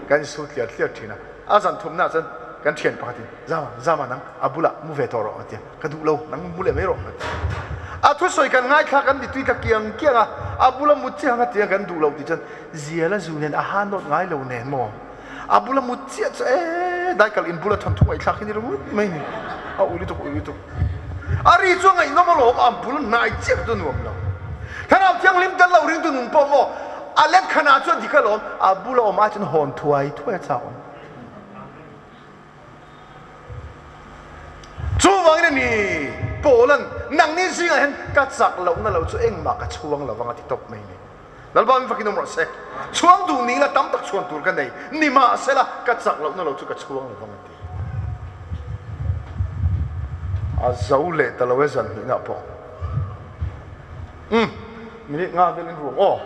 kan insu tliar tliar thin a. A zan thumna ah chuan kan thian pakhatin, Zama, Zama nang a bulah mu ve tawh rawh a ti a, ka duh lo, nang mu leh mai rawh a ti a. A thusawi kan ngaithla kan mitui tla kiang kiang a, a bula mut chiah ang a ti a, kan duh lo tih chuan zial a zu nen a ha nawt ngai lo nen maw? A bula mut chiah chu ee daikal in bula thawnthu ngaihthlak hi ni ringawt mai ni. A ui lutuk ui lutuk. A ri chu a ngaihnawm alawm a bul hnai chiah chu nuam lo. Thlarau Thianghlim tel lo ringtu nun pawh maw a let khanah chuan dik alawm a bula awm ai chuan hawn thuai thuai a chak awm. Chuvangin a ni Paula'n nangni zingah hian ka chak lohna lo chu engmah ka chhuang lo vang a ti tawp mai ni. Lalpa min fakin awm rawh se. Chhuang duh ni ila tam tak chhuan tur ka nei. Nimahsela ka chak lohna lo chu ka chhuang lo vang a ti. A zo leh ta lo e zan hnihna pawh. Umm minute nga velin ruang aw.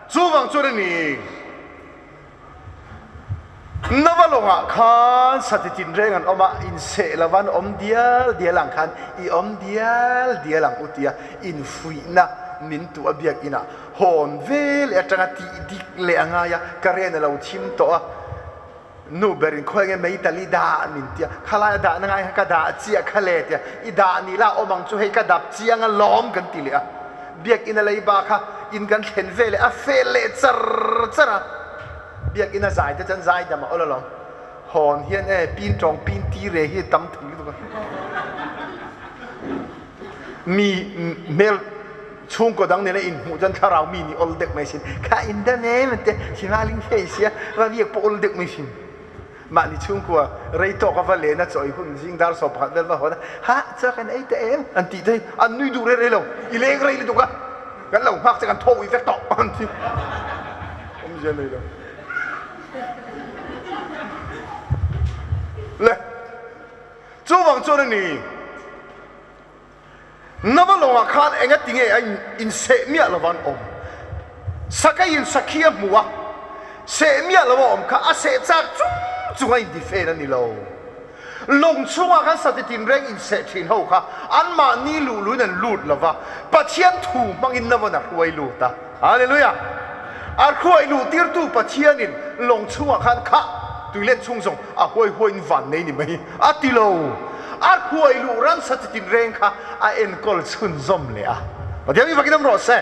Chuvang chuan a ni. Nava lawngah khan sati tinreng an awm a, inseh lova an awm dial dial ang khan i awm dial dial ang u tia infuihna min tuah biakinah hawn ve leh atanga tih dik leh a ngai a, ka ren a lo thim tawh a, nu berin khawi nge meital i dah min tia, khalai a dahna ngai kha ka dah chiah kha le tia, i dah ni la awm ang chu hei ka dap chiang a lawm kan ti leh a. Biakinn a leiba kha inn kan thlen ve leh a fel leh char char a, biakinn a zai te chuan zai dam a awl alawm. Hawn hian e pin tawng pin ti re hi tam thei lutuk a. Mi hmel chhungkaw dang nena inhmuh chuan thlarau mi nih awl deuh mai sin. Kha in dam em an tia, Simaling hei sia, va biak pawh awl deuh mai sin. Mahni chhungkua rei tawk a va len a chawi hun zing dar 11 vel va hawn a, Ha, chaw kan ei ta em? an tih te hi an nui duh rei rei lo, i leng rei lutuk a, kan lo nghak che kan thaw ui vek tawh an ti. Awmzia nei lo. Le, chuvang chuan a ni. Nava lawngah khan engati nge a inseh miah lova an awm? Sakeiin sakhi a hmu a, seh miah lova awm kha a seh chak chung chung a intifen a ni lo. Lawng chhungah khan sati tinreng inseh thin ho kha anmahni luhluin an lut lo va, Pathian thu hmangin Novan a hruai lut a. Hallelujah! A hruai luhtirtu Pathianin lawng chhungah khan khah tuilet chhung zawng a huai huaiin van nei ni mai a ti lo. A hruai luh ransa chi tinreng kha a enkawl chhunzawm leh a. Pathian mi fakin awm rawh se.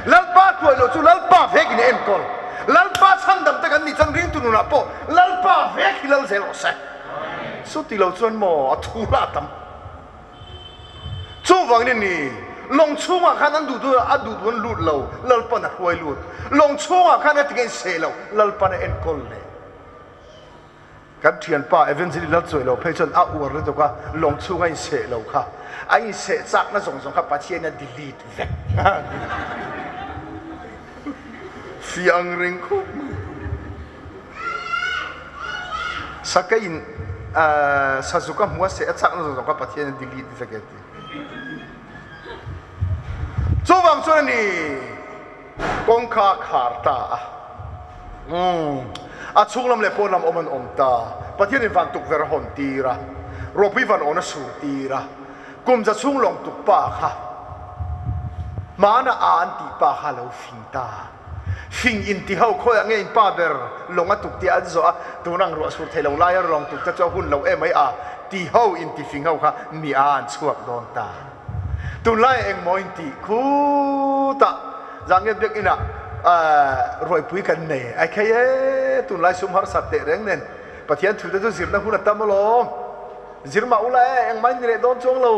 Lalpa hruai loh chu Lalpa vekin a enkawl. Lalpa chhandam te kan nih chuan ringtu nunah pawh Lalpa vek hi lal zel rawh se. Chuti lo chuan maw a thu hla tam. Chuvangin a ni, lawng chhungah khan an duh duh a duh duh an lut lo, Lalpan a hruai lut. Lawng chhungah khan a ti nge in lo, Lalpan a enkawl leh. Kan thianpa Evangelist Lalchuai lo phei chuan a uar lutuk a, lawng chhunga in seh lo kha, a inseh chakna zawng zawng kha Pathian a delete vek. Fiang reng khawp mai. Sakei in sazuk a hmu a seh a chakna zawng zawng kha Pathian a delete vek e ti. Chuvang chuan a ni kawngka a khar ta a. A chhung lam leh pawn lam awm an awm ta. Pathian in van tukverh a hawn tir a, ropui van awn a sur tir a. Kum za chhung lawng tuk pa kha hmana a an tih pa kha a lo fing ta. Fing in ti ho khawiah nge in pa ber lawng a tuk tih an zawh a, tun ang ruah sur thei lo laia lawng tuk te chu a hun lo em mai a ti ho in ti fing ho kha mi a an chhuak dawn ta. Tunlaiah engmaw in tih khutah Zangiat biakinah ruaipui kan nei ai khei e, tunlai sum harsat teh reng nen Pathian thu te chu zirna hun a tam alawm, zir mah ula e engmah in ni leh dawn chuang lo.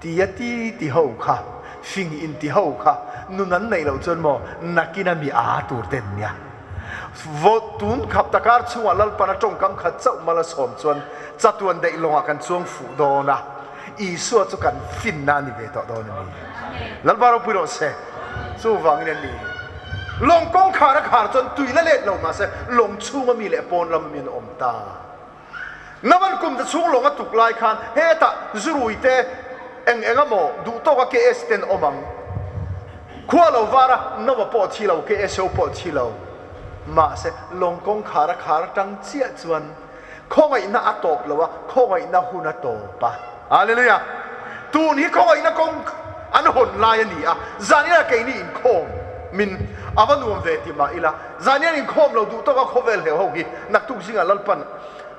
Ti a ti ti ho kha, fing in ti ho kha nun an neih loh chuan maw nakin a mi aa tur te an nia. Vote tun khap takar chhungah Lalpan a tawngkam khat chauh mal a sawm chuan chatuan daih lawngah kan chuang fuh dawn a, Isua chu kan finna a ni ve tawh dawn a ni. Lalpa ropui rawh se. Chuvangin a ni. Lawng kawngkhar a khar chuan tui la let lo mahse lawng chhunga mi leh pawn lam mi an awm ta. Navan kum te chhung lawng a tuk lai khan hetah zurui te eng eng emaw duh tawka KS ten awm ang. Khua lo var a, Nova pawh thi lo, KSO pawh thi lo. Mahse, lawng kawngkhar a khar atang chiah chuan khawngaihna a tawp lo a, khawngaihna hun a tawp a. Hallelujah! Tun hi khawngaihna kawng an hawn lai a ni a, zanina keini inkhawm min a va nuam ve ti mah ila, Zanian inkhawm lo duh tawka khawvel hleuh ho hi naktuk zingah Lalpan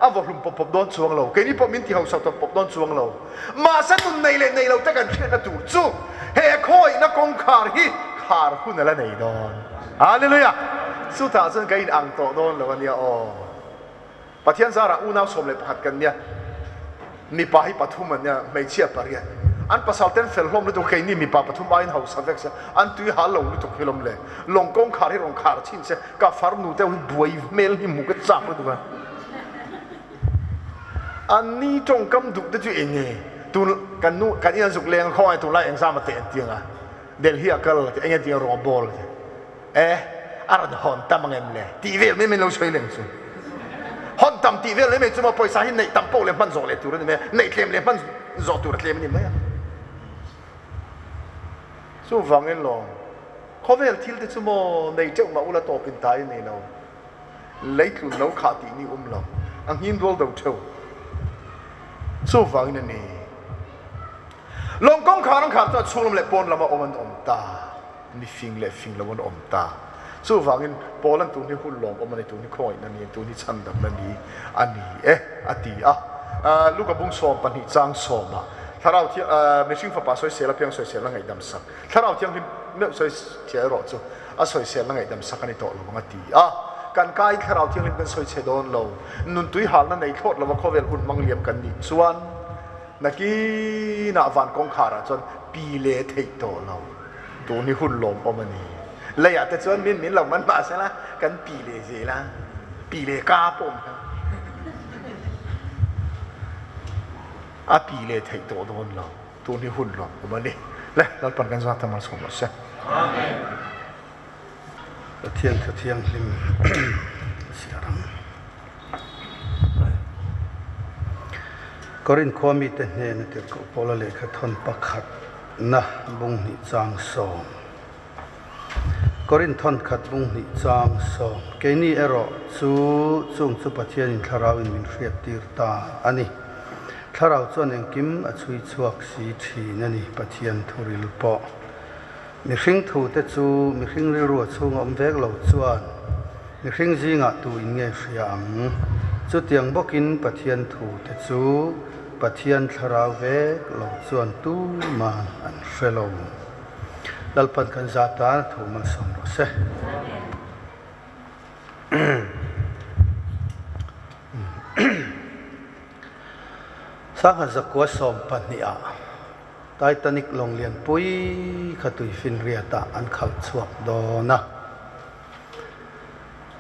a vaw hlum pawp pawp dawn chuang lo, keini pawh min ti hausa tawp pawp dawn chuang lo. Mahse nun nei leh nei lo te kan hriatna tur chu he khawiahna kawngkhar hi khar hun a la nei dawn. Hallelujah! Chutah chuan ka inang tawh dawn lo a nia aw. Pathian zarah unau 11 kan nia, mipa hi pathum an nia, hmeichhia pariat. An pasal ten fel hlawm lutuk, keini mipa pathum aiin hausa vek se, an tui hal lo lutuk hi lawm le. Lawng kawngkhar hi rawn khar chhin se, ka farnu te hi buai hmel hi hmu ka chak lutuk a. An ni tawngkam duh te chu eng nge? Tun kan nu kan in an zuk leng a, khawngaih tunlai exam a teh an ti ang a, Delhi a kal a ti, eng nge ti ang rawn bawl a ti. E, a rawn hawn tam ang em le? Tih vel mai mai lo sawi leng chu. Hawn tam tih vel mai mai chu maw pawisa hi neih tam poh leh hman zawh leh tur a ni mai a, neih tlem leh hman zawh tur a tlem a ni mai a. Chuvangin lawm, khawvel thil te chu maw nei teuh mah ula tawp in ta i nei lo. Leitlun lo khah tih ni um lo, a nghin dual do theu. Chuvangin a ni. Lawng kawngkhar an khar chuan chhung lam leh pawn lama awm an awm ta. Mi fing leh fing lo an awm ta. Chuvangin Paul-a'n tun hi hun lawmawm a ni, tun hi khawngaihna ni, tun hi chhandamna ni a ni e, a ti a. Luka bung 12 chang sawmah, Thlarau Thiang, mihring fapa sawisel apiang sawiselna ngaihdam sak, Thlarau Thianghlim meuh sawichhe erawh chu a sawiselna ngaihdam sak a ni tawh lo ang a ti a. Kan kai Thlarau Thianghlim kan sawichhe dawn lo, nuntui halna nei thlawt lova khawvel hun hmang liam kan nih chuan nakinah van kawngkharah chuan pi le theih tawh lo. Tun hi hun lawmawm a ni. Leiah te chuan min min lo man mah sela kan pi leh zel a, pi leh ka pawh awm kha a pi leh theih tawh dawn lo. Tun hi hun lawmawm a ni. Le, Lalpan kan zat a malsawm rawh se. Amen. Pathian Thu Thianghlim chhiar ang. Korinth khua mite hnena tirhkoh Paula lehkha thawn pakhat na bung hnih chang sawm. Korinth thawnkhat bung hnih chang sawm. Keini erawh chu chung chu Pathianin Thlarauin min hriattir ta a ni. Thlarau chuan engkim a chhui chhuak si thin a ni, Pathian thuril pawh. Mihring thute chu mihring rilru a chhunga awm vek lo chuan mihring zingah tu in nge hria ang? Chutiang bawkin Pathian thute chu Pathian Thlarau vek lo chuan tuman an hre lo. Lalpan kan za tan a thu malsawm rawh se. Sangha zakua 12 ah Titanic lawng lianpui kha tuifinriatah an khalh chhuak dawn a.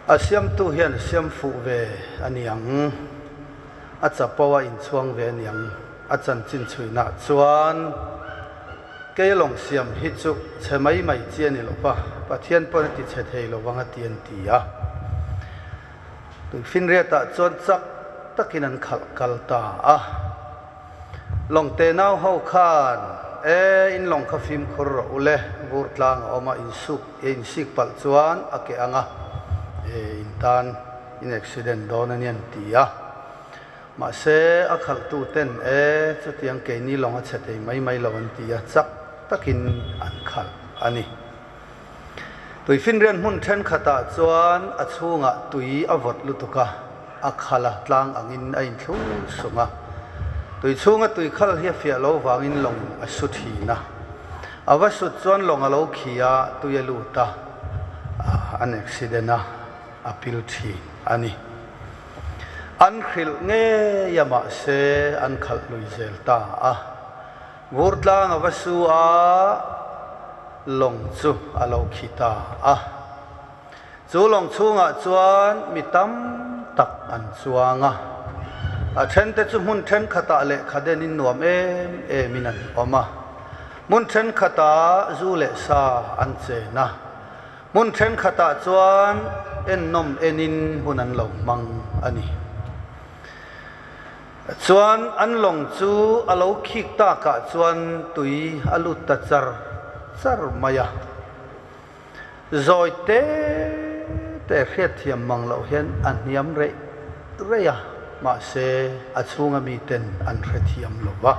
A siamtu hian a siam fuh ve a niang, a chapo a inchhuang ve a niang. A chanchin chhuinah chuan kei lawng siam hi chu chhe mai mai chi a ni lo va, Pathian pawn a ti chhe thei lo vang a ti an ti a. Tuifinriatah chuan chak takin an khalh kal ta a. Lawng te nau ho khan, E, in lawng kha fimkhur rawh u le, vur tlang a awm a, in suk, e in sik palh chuan a keh ang a, e in tan in accident dawn a ni an ti a. Mahse, a khalhtu ten, E, chutiang keini lawng a chhe thei mai mai lo an ti a, chak takin an khalh a ni. Tuifinrian hmun thenkhatah chuan a chhungah tui a vawt lutuk a, a khal a tlang angin a inthlur sung a. Tui chhunga tui khal hi a fiah lo vangin lawng a su thin a. A va sut chuan lawng a lo khi a, tui a lut a, an accident a, a pil thin a ni. An hrilh ngei a mahse an khalh lui zel ta a. Vur tlang a va su a, lawng chu a lo khi ta a. Chu lawng chhungah chuan mi tam tak an chuang a. A thente chu hmun thenkhatah lehkha denin nuam em emin an awm a. Hmun thenkhatah zu leh sa an chen a. Hmun thenkhatah chuan ennawm enin hun an lo hmang a ni. Chuan an lawng chu a lo khik takah chuan tui a lut ta char char mai a. Zawi te te hriatthiam mang loh hian a hniam reih reih a, mahse a chhunga miten an hrethiam lo va.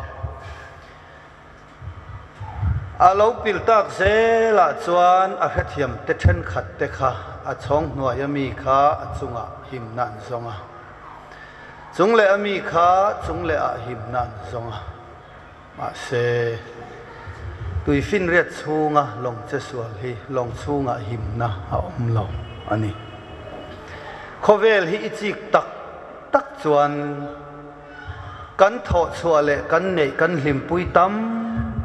A lo pil tak zelah chuan a hrethiam te thenkhat te kha a chhawng hnuai a mi kha a chungah himna an zawng a. Chung leh a mi kha chung leh ah himna an zawng a. Mahse, tuifinriat chhunga lawng che sual hi lawng chhungah himna a awm lo a ni. Khawvel hi i chik tak tak chuan Kan thawhchhuah leh kan neih kan hlimpui tam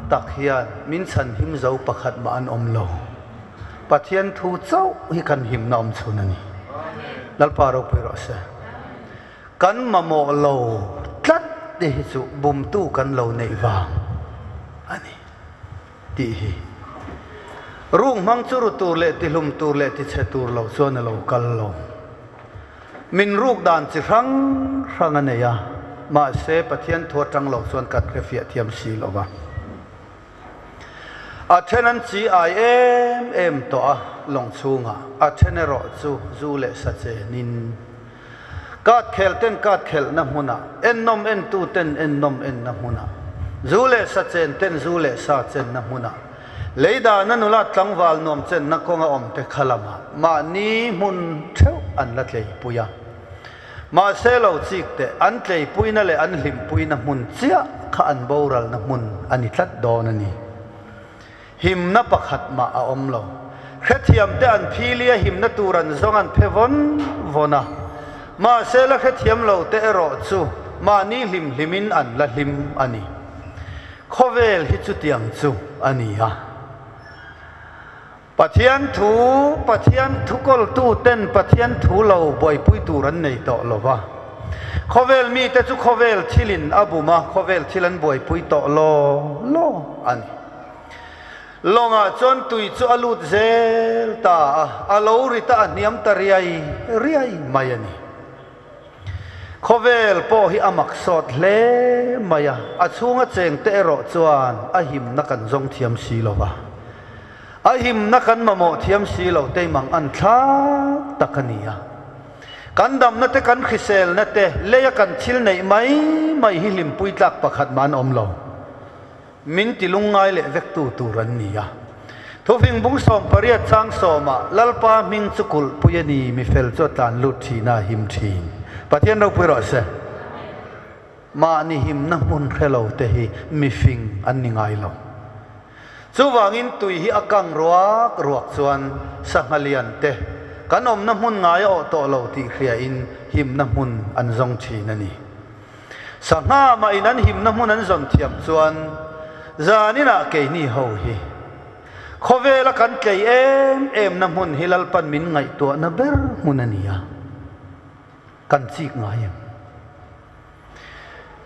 tak hian min chhanhim zo pakhat mah an awm lo. Pathian thu chauh hi kan himna awm chhun a ni. Lalpa ropui rawh se. Kan mamawh lo tlat te hi chu bumtu kan lo neih vang a ni tih hi. Rung hmang chu ru tur leh tihlum tur leh tichhe tur lo chuan a lo kal lo. Min ruk dan chi hrang hrang a nei a, mahse Pathian thu atang lo chuan kan hre fiah thiam si lo va. A then an chi ai em em tawh a lawng chhungah, a then erawh chu zu leh sa chenin kat khel ten kat khelhna hmunah, ennawm entu ten ennawm enna hmunah, zu leh sa chen ten zu leh sa chenna hmunah, Lei dahna nula tlangval nuam chenna kawnga awmte kha lamah mahni hmun theuh an la tleipui a. Mahse lo chik teh, an tleipuina leh an hlimpuina hmun chiah kha an boralna hmun a ni tlat dawn a ni. Himna pakhat mah a awm lo. Hrethiamte an phili a, himna tur an zawng an phe vawn vawn a. Mahse la hrethiam lo te erawh chu mahni hlim hlimin an la hlim a ni. Khawvel hi chutiang chu a ni a. Pathian thu, Pathian thukawltu ten Pathian thu lo buaipui tur an nei tawh lo va. Khawvel mite chu khawvel thilin a bum a, khawvel thil an buaipui tawh law law a ni. Lawngah chuan tui chu a lut zel ta a, a lo ri ta a hniam ta riai riai mai a ni. Khawvel pawh hi a mak sawt hle mai a, a chhunga chengte erawh chuan a himna kan zawng thiam si lo va. A himna kan mamawh thiam si lo te mang an thlak tak a ni a. Kan damna te kan hriselna te leia kan thil neih mai mai hi hlimpui tlak pakhat mah an awm lo. Min ti lungngai leh vektu tur an ni a. Thufing bung 18 chang sawmah Lalpa hming chu kulhpui a ni, mi fel chu a tlan lut thin a, a him thin. Pathian ropui rawh se. Mahni himna hmun hre lo te hi mifing an ni ngai lo. Chuvangin tui hi a kang ruak ruak chuan sangha lian te kan awmna hmun ngai a awh tawh lo tih hriain himna hmun an zawng thin a ni. Sangha mah in an himna hmun an zawn thiam chuan zaninah keini ho hi khawvela kan tlei em emna hmun hi Lalpan min ngaihtuahna ber hmun a ni a, kan chik ngai em?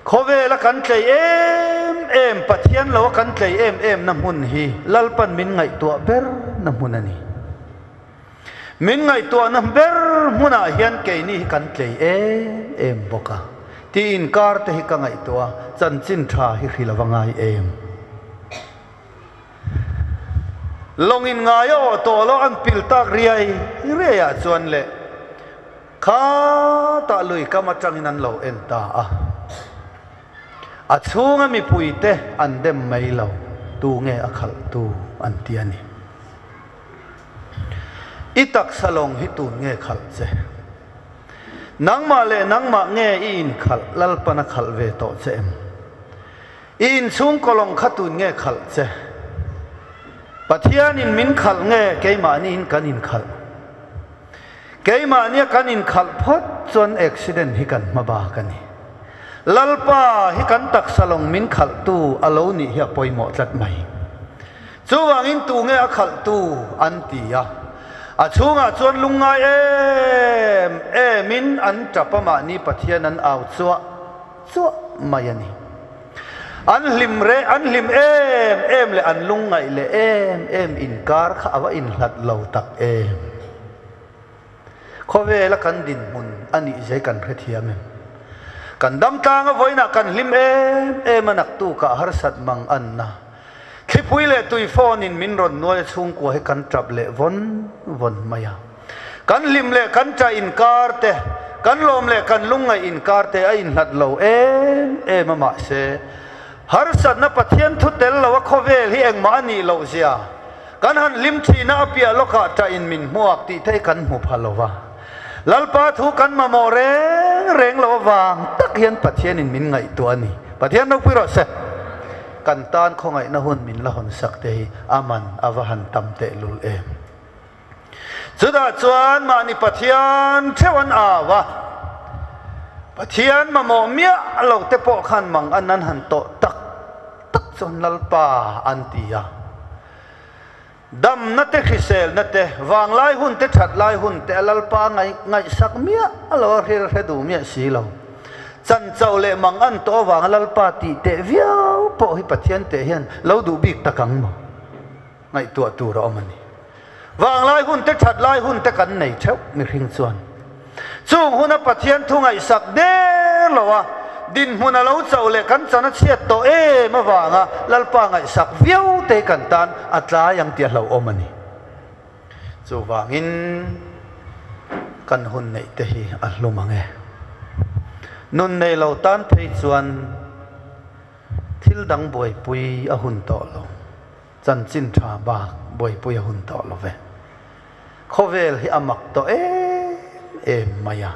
Khawvela kan tlei em em, Pathian loa kan tlei em em na hmun hi Lalpan min ngaihtuah ber na hmun a ni. Min ngaihtuahna ber hmunah hian keini hi kan tlei em em bawk a. Tih inkar te hi ka ngaihtuah a, chanchin tha hi hrilh a va ngai em. Lawng in ngai a awh tawh lo an pil tak riai riai ah chuan le kha tah lui kam atangin an lo en ta a. A chhunga mipui te an dem mai lo, tu nge a khalh tu an ti a ni. I taksa lawng hi tun nge khalh che? Nangmah leh nangmah nge i inkhalh Lalpan a khalh ve tawh che em? I inchhungkaw lawng kha tun nge khalh che? Pathianin min khalh nge keimahniin kan inkhalh? Keimahnia kan inkhalh phawt chuan accident hi kan hma bak a ni. Lalpa hi kan taksa lawng min khalhtu a lo nih hi a pawimawh tlat mai. Chuvangin tu nge a khalhtu an ti a, a chhungah chuan lungngai em emin an tap a mahni Pathian an au chuah chuah mai a ni. An hlim re, an hlim em em leh an lungngaih leh em em inkar kha a va inhlat lo tak em. Khawvela kan dinhmun a nih zai kan hrethiam em? Kan dam tlanga vawiinah kan hlim em em a naktukah harsat mang anna. Thlipui leh tui phone in min rawn nuai a chhungkua hi kan tap leh vawn vawn mai a. Kan hlim leh kan ṭah inkar te, kan lawm leh kan lungngaih inkar te a inhlat lo em em a mahse, harsatna Pathian thu tel lo a khawvel hi engmah a nih loh zia, kan han hlim ṭhina a piah lawkah ṭah in min hmuak tih te hi kan hmu pha lo va. Lalpa thu kan mamawh reng reng lo avang tak hian Pathian in min ngaihtuah a ni. Pathian ropui rawh se. Kan tan khawngaihna hun min la hawn sak te hi a man a va han tam tehlul em. Chutah chuan mahni Pathian theuh an au a, Pathian mamawh miah lo te pawh khan mang an an han tawh tak tak chuan Lalpa an ti a. Damna te hriselna te, vanglai hun te that lai hun te a Lalpa ngaihsak miah lo a hril hre duh miah si lo. Chancho leh mang an tawh avanga Lalpa tih teh viau pawh hi Pathian teh hian lo duh bik tak ang maw? Ngaihtuah tur a awm a ni. Vanglai hun te that lai hun te kan nei theuh mihring chuan. Chung huna Pathian thu ngaihsak der lo a, dinhmun a lo chauh leh kan chan a chhiat tawh em avanga Lalpa ngaihsak viau te kan tan a tlai ang tih a hlauhawm a ni. Chuvangin kan hun neih te hi a hlum ang e. Nun nei lo tan phei chuan thil dang buaipui a hun tawh lo. Chanchin tha bak buaipui a hun tawh lo ve. Khawvel hi a mak tawh em em mai a.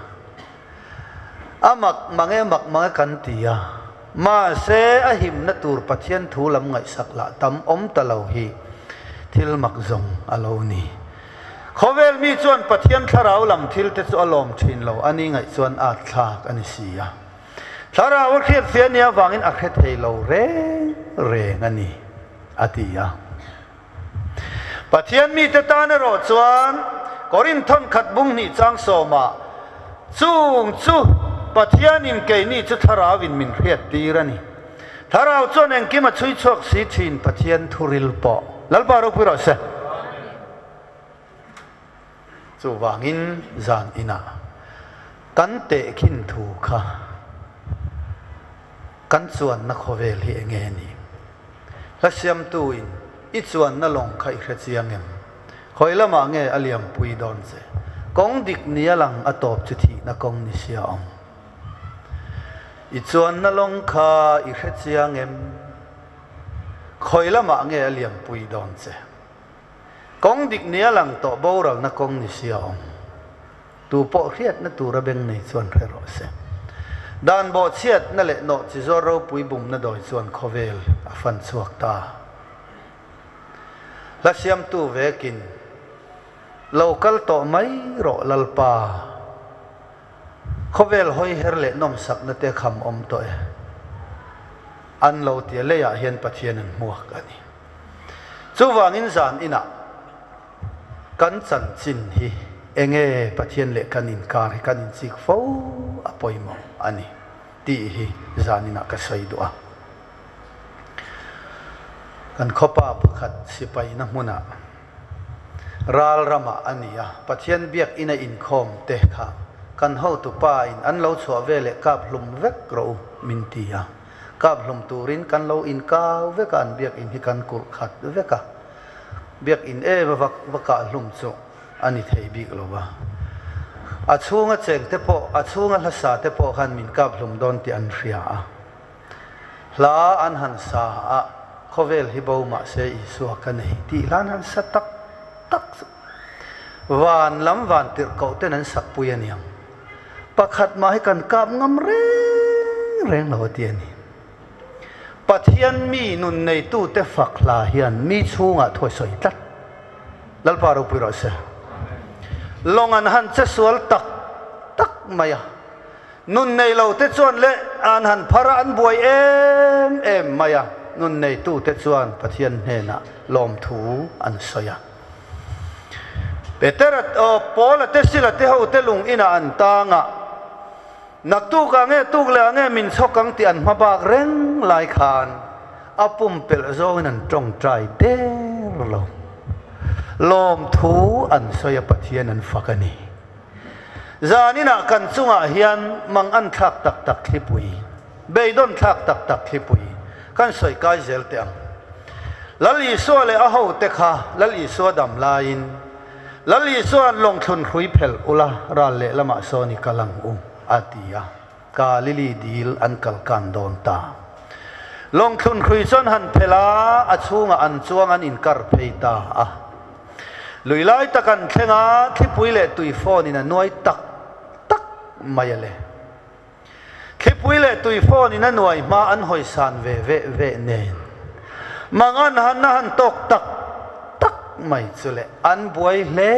A mak mang e mak mang e kan ti a. Mahse a himna tur Pathian thu lam ngaihsak lah tam awm ta lo hi thil mak zawng a lo ni. Khawvel mi chuan Pathian thlarau lam thil te chu a lawm thin lo a ni ngaih chuan at thlak a ni si a. Thlarau a hriat fe a nih avangin a hre thei lo reng reng a ni, a ti a. Pathian mite tan erawh chuan Korinthon khat bung hnih chang sawmah, Chung chu Pathianin keini chu Thlarauin min hriat tir a ni. Thlarau chuan engkim a chhui chhuak si thin Pathian thuril pawh. Lalpa ropui rawh se. Chuvangin zan inah kan tehkhin thu kha kan chuanna khawvel hi enge ni? Hla siamtu in. I chuanna lawng kha i hre chiang em? Khawi lamah nge a liampui dawn che? Kawng dik nia lang a tawp chu thihna kawng ni sia awm. I chuanna lawng kha i hre chiang em? Khawi lamah nge a liampui dawn che? Kawng dik nia lang tawh boralna kawng ni sia awm. Tu pawh hriatna tura beng nei chuan hre rawh se. Dan bawhchhiatna leh nawh chi zuar ropui bumna dawi chuan khawvel a fan chhuak ta. Hla siamtu vekin, Lo kal tawh mai rawh Lalpa. Khawvel hawi her leh nawmsakna te kham awm tawh e. An lo tia leiah hian Pathian an hmuak a ni. Chuvangin zan inah kan chanchin hi enge Pathian leh kan inkar hi kan inchik fo a pawimawh a ni tih hi zan inah ka sawi duh a. Kan khawpa pakhat sipaina hmunah ral ramah a ni a, Pathian biakina inkhawm te kha kan hotu pa in an lo chhuah ve leh kap hlum vek rawh u min ti a, kap hlum turin kan lo inkau vek a, an biakin hi kan kulh khat vek a, biakin em a va va kah hlum chu a ni thei bik lo va, a chhunga cheng te pawh a chhunga hlasa te pawh khan min kap hlum dawn tih an hria a. Hla an han sa a, khawvel hi bo mah se Isua ka nei tih hla an han sa tak tak chu van lam van tirh koh ten an sak pui a niang. Pakhat mah hi kan kap ngam reng reng lo a ti a ni. Pathian mi nun neitute fak hla hian mi chhungah thu a sawi tlat. Lalpa ropui rawh se. Lawng an han che sual tak tak mai a. Nun nei lo te chuan leh an han phar a, an buai em em mai a, nun neitu te chuan Pathian hnenah lawmthu an sawi a. Petera, Paula te Sila te ho te lung inah an tang a, Naktuk ah nge tuk leh ah nge min chhawk ang tih an hma bak reng lai khan a pumpelh zawngin an tawngtai der lo. Lawmthu an sawi a, Pathian an fak a ni. Zaninah kan chungah hian mang an thlak tak tak thlipui, beidawn thlak tak tak thlipui kan sawi kai zel teh ang. Lal Isua leh a hote kha Lal Isua dam laiin, Lal Isua'n lawngthlun hrui phelh ula ral lehlamah sawn i kal ang u, a ti a. Galili dil an kal kan dawn ta. Lawngthlun hrui chuan han phelh a, a chhungah an chuang an inkar phei ta a. Lui lai tak an thleng a, thlipui leh tui phone in a nuai tak tak mai a le. Thlipui leh tui phone in a nuai hma an hawi san ve veh veh nen. Mang an han a han tawk tak tak mai chu le, an buai hle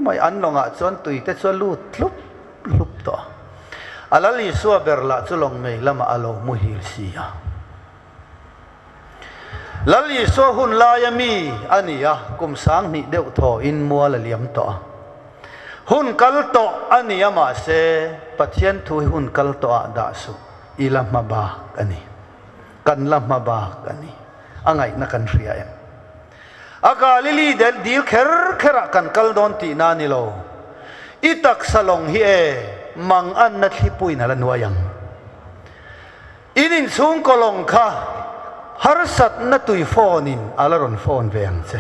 mai, an lawngah chuan tui te chu a lut hlup hlup tawh a. A Lal Isua ber lah chu lawng mei lamah a lo muhil si a. Lal Isua hun laia mi a ni a, kum 2000 deuh thawhin mual a liam tawh a. Hun kal tawh a ni a, mahse Pathian thu hi hun kal tawhah dah suh, i la hma bak a ni. Kan la hma bak a ni. A ngaihna kan hria em? A Galili del dil kher kherah kan kal dawn tihna a ni lo. I taksa lawng hi e, manganna thlipuiin a la nuai ang. In inchhung kawlawng kha harsatna tui phone in a la rawn phone ve ang che.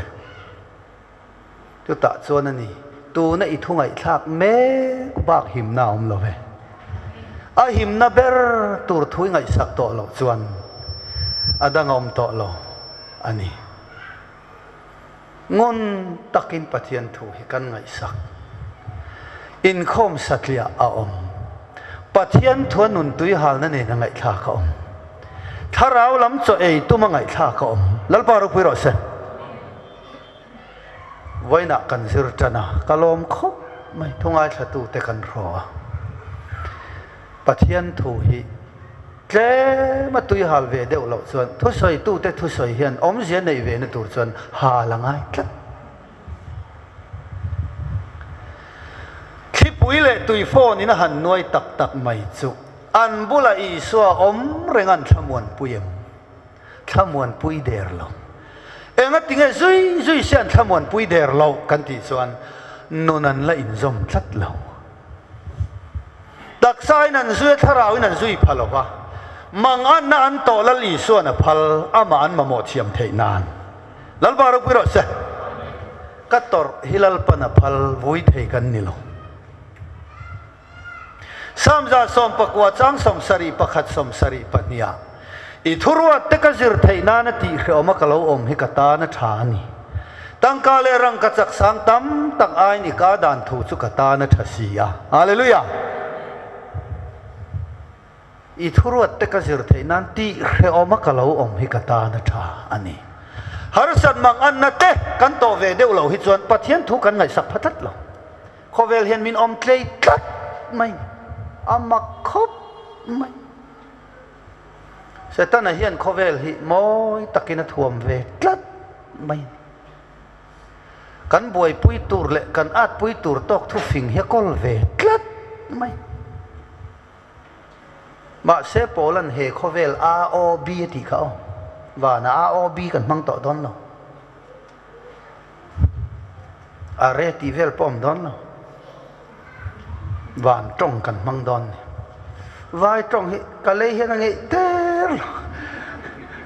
Chutah chuan a ni, tuna i thu ngaihthlak mek bak himna a awm lo ve. A himna ber tur thu i ngaihsak tawh loh chuan a dang a awm tawh lo a ni. Ngun takin Pathian thu hi kan ngaihsak. Inkhawm satliah a awm. Pathian thua nun tui halna nen a ngaihthlak a awm. Thlarau lam chaw ei tum a ngaihthlak a awm. Lalpa ropui rawh se. Vawiinah kan zir tan a, ka lawm khawp mai. Thu ngaithlatute kan hraw a. Pathian thu hi tlem a tui hal ve deuh loh chuan thusawitute thusawi hian awmzia neih ve na tur chuan hal a ngai tlat. Thlipui leh tui phone in a han nuai tak tak mai chu an bulah Isua awm reng an thlamuanpui em? Thlamuanpui der lo. Engatinge zui zui se an thlamuanpui der lo kan tih chuan nun an la inzawm tlat lo. Taksain an zui a, thlarauin an zui pha lo va, manganna an tawh Lal Isuan a phal, amah an mamawh thiam theih nan. Lalpa ropui rawh se. Ka tawrh hi Lalpan a phal vui thei kan ni lo. Psalm 119 chang 71 72 ah, I thuruat te ka zir theih nana tih hrehawm a ka lo awm hi ka tan a tha a ni. Tangka leh rangka chak sang tam tak aiin i ka dan thu chu ka tan a tha si a. Hallelujah! I thuruat te ka zir theih nan tih hrehawm a ka lo awm hi ka tan a tha a ni. Harsat mang anna te kan tawh ve deuh loh hi chuan Pathian thu kan ngaihsak pha tlat lo. Khawvel hian min awm tlei tlat mai, a mak khawp mai. Setana hian khawvel hi mawi takin a thuam ve tlat mai. Kan buaipui tur leh kan atpui tur tawk thufing hi a kawl ve tlat mai. Mahse Paula'n he khawvel AOB a tih kha aw, vana AOB kan hmang tawh dawn lo. A re tih vel pawh awm dawn lo. Van tawng kan hmang dawn ni. Vai tawng hi ka lei hian a ngeih der lo.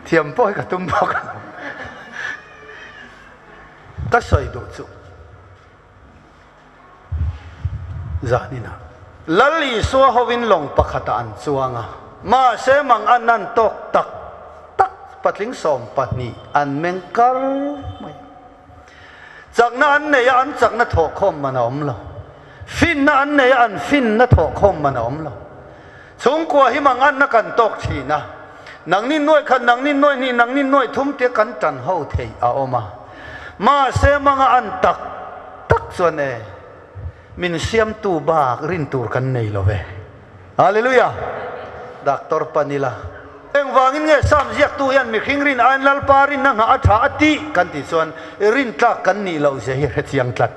Thiam pawh hi ka tum bawk lo. Ka sawi duh chu Zanin ah Lal Isua hovin lawng pakhatah an chuang a, mahse mang an an tawk tak tak patling 12 an meng kar mai a. Chakna an nei a, an chakna thawhkhawm man a awm lo. Finna an nei a, an finna thawhkhawm man a awm lo. Chhungkua hi mang anna kan tawk thin a, nangni nuai khat, nangni nuai hnih, nangni nuai thum tia kan tan ho theih a awm a. Mahse manga an tak tak chuan e, min siamtu bak rin tur kan nei lo ve. Hallelujah! Doctor Panila. Engvangin nge Psalm ziaktu hian mihring rin aiin Lalpa rinna nghah a tha a tih kan tih chuan rintlak kan nih loh zia hi hrechiang tlat.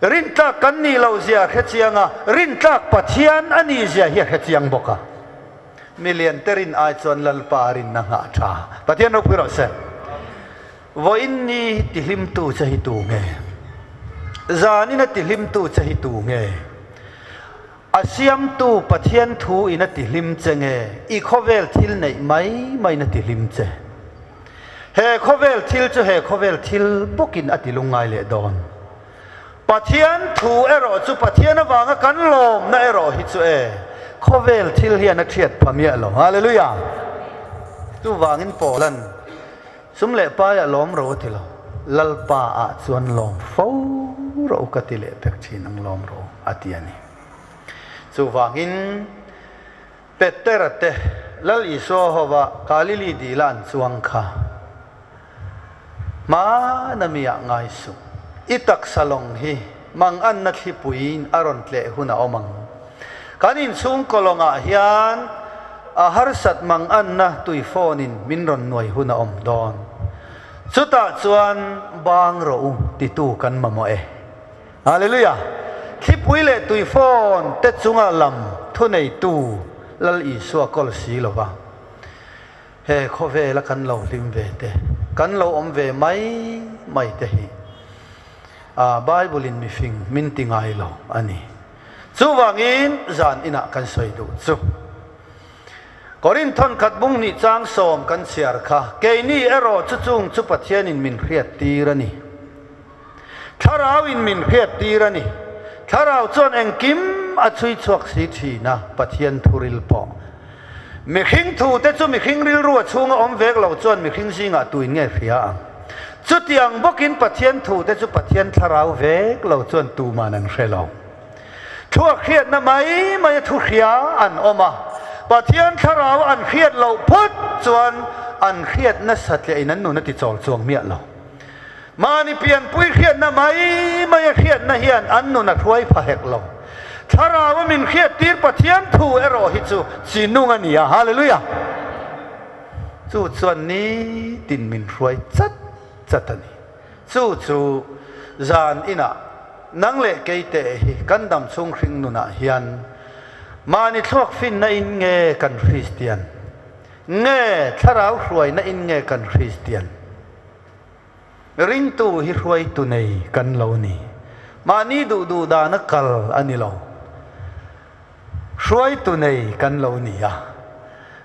Rintlak kan nih loh zia a hrechiang a, rintlak Pathian a nih zia hi a hrechiang bawk a. Milian te rin ai chuan Lalpa rinna nghah a tha. Pathian ropui rawh se. Vawiin ni tihlimtu che hi tu nge? Zanin a tihlimtu che hi tu nge? A siamtu Pathian thu in a tihlim che nge? I khawvel thil neih mai maiin a tihlim che? He khawvel thil chu he khawvel thil bawkin a tilungngai leh dawn. Pathian thu erawh chu Pathian avanga kan lawmna erawh hi chu e, khawvel thil hian a thiat pha miah lo. Hallelujah! Chuvangin Paula'n Sum leh paiah lawm ro a ti lo, Lalpa ah chuan lawm fo ro ka ti leh pek thin ang lawm ro a ti a ni. Chuvangin Petera te Lal Isua hova Galili dila an chuang kha hmana mi ah ngai suh. I taksa lawng hi manganna thlipuiin a rawn tleh hun a awm ang. Kan inchhungkaw lawngah hian a harsat manganna tui phone-in min rawn nuai hun a awm dawn. Chutah chuan bang rawh u titu kan mamawh e. Hallelujah! Thlipui leh tui phone te chunga lam thuneitu Lal Isua kawl si lova he khawvela kan lo hlim ve te, kan lo awm ve mai mai te hi a Bible-in mifing min ti ngai lo a ni. Chuvangin zan inah kan sawi duh chu. Korinth thawnkhat bung hnih chang sawm kan chhiar kha, keini erawh chu chung chu Pathianin min hriattir a ni. Thlarauin min hriattir a ni. Thlarau chuan engkim a chhui chhuak si thin a, Pathian thuril pawh. Mihring thute chu mihring rilru a chhunga awm vek lo chuan mihring zingah tuin nge hria ang? Chutiang bawkin Pathian thute chu Pathian thlarau vek lo chuan tuman an hre lo. Thluak hriatna mai mai a thu hria an awm a, Pathian thlarau an hriat loh phawt chuan an hriat nasa tliahin an nun a ti chawl chuang miah lo. Mahni pianpui hriatna mai mai a hriatna hian an nun a hruai pha hek lo. Thlarau a min hriattir Pathian thu erawh hi chu chi nung a ni a. Hallelujah! Chu chuan nitin min hruai chat chat a ni. Chu chu zan inah nang leh kei teh hi kan dam chhung hring nunah hian mahni thluak finna in nge kan Kristian? Nge thlarau hruaina in nge kan Kristian? Ringtu hi hruaitu nei kan lo ni. Mahni duh duh dana kal a ni lo. Hruaitu nei kan lo ni a.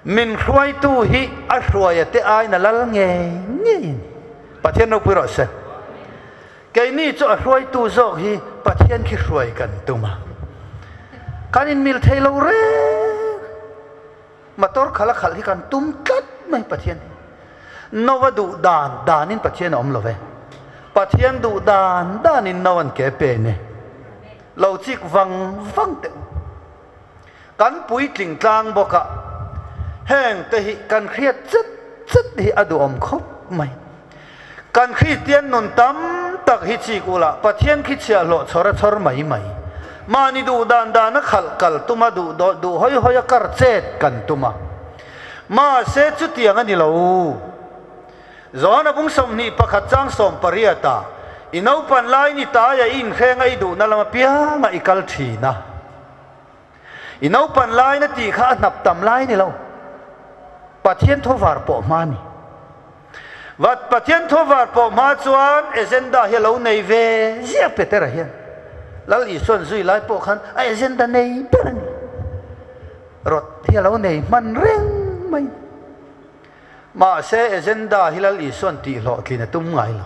Min hruaitu hi a hruaia te aiin a lal ngei ngei a ni. Pathian ropui rawh se. Keini chu a hruaitu zawk hi Pathian khi hruai kan tum a. Kan inmil thei lo reng. Motor khalh a khalh hi kan tum tlat mai Pathian hi. Nova duh dan danin Pathian a awm lo ve. Pathian duh dan danin no an ke pen e. Lo chik vang vang teh u. Kan puitling tlang bawk a, heng te hi kan hriat chet chet hi a duhawm khawp mai. Kan Kristian nun tam tak hi chik ula Pathian khi chhiahhlawh chhawr a chhawr mai mai. Mahni duh dan dan a khalh kal tum a, duh dawh duh hawi hawi a kar chet kan tum a. Mahse chutiang a ni lo. Johana bung 21 chang 18 ah, I naupan laiin i taia i inhreng a i duhna lam apiangah i kal thin a. I naupan laiin a tih kha a hnap tam lai a ni lo. Pathian thuvar pawh hma a ni. Vat Pathian thuvar pawh hma chuan agenda hi a lo nei ve ziah Petera hian. Lal Isuan zui lai pawh khan a agenda nei ber a ni. Rawt hi a lo nei hman reng mai. Mahse agenda hi Lal Isuan tihhlawhtlin a tum ngai lo.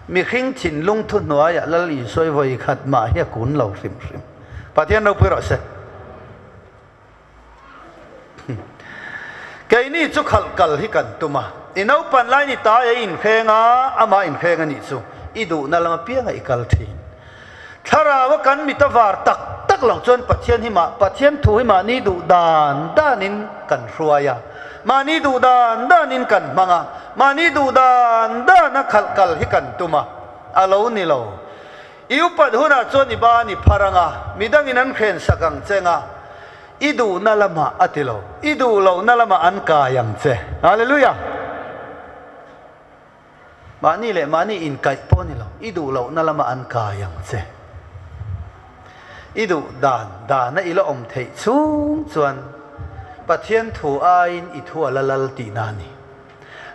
Mihring thinlung thuhnuaiah Lal Isua vawi khat mah hi a kun lo hrim hrim. Pathian ropui rawh se. Keini chu khalh kal hi kan tum a, i naupan lai ni tai a inhreng a, amah inhreng a nih chu i duhna lam apiangah i kal thin. Thlarau a kan mit a var tak tak loh chuan Pathian hi mah Pathian thu hi mahni duh dan danin kan hruai a, mahni duh dan danin kan hmang a, mahni duh dan dana khalh kal hi kan tum a, a lo ni lo. I upat hunah chuan i ban i phar ang a, midangin an hren sak ang che nga, i duhna lamah a ti lo, i duh lohna lamah an kai ang che. Hallelujah! Mahni leh mahni inkaih pawh a ni lo, i duh lohna lamah an kai ang che. I duh dan dana i la awm theih chhung chuan Pathian thu aiin i thu a la lal tihna a ni.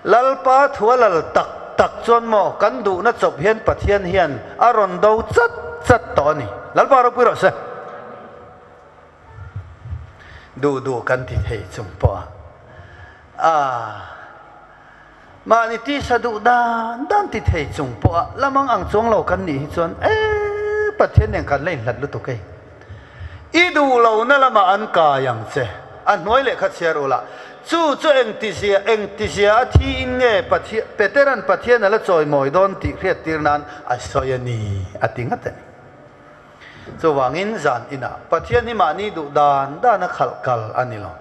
Lalpa thu a lal tak tak chuan maw kan duhna chawp hian Pathian hian a rawn do chat chat tawh a ni. Lalpa ropui rawh se. Duh duh kan ti thei chung pawh a. Aah. Mahni tisa duh dan dan ti thei chung pawh a lamang ang chuang lo kan nih hi chuan ee Pathian nen kan la inhlat lutuk ei. I duh lohna lamah an kai ang che. A hnuai lehkha chhiar ula chu chu engtizia engtizia a thi in nge Pathian Petera'n Pathian a la chawimawi dawn tih hriattir nan a sawi a ni a ti ngat a ni. Chuvangin zan inah Pathian hi mahni duh dan dan a khalh kal a ni lo.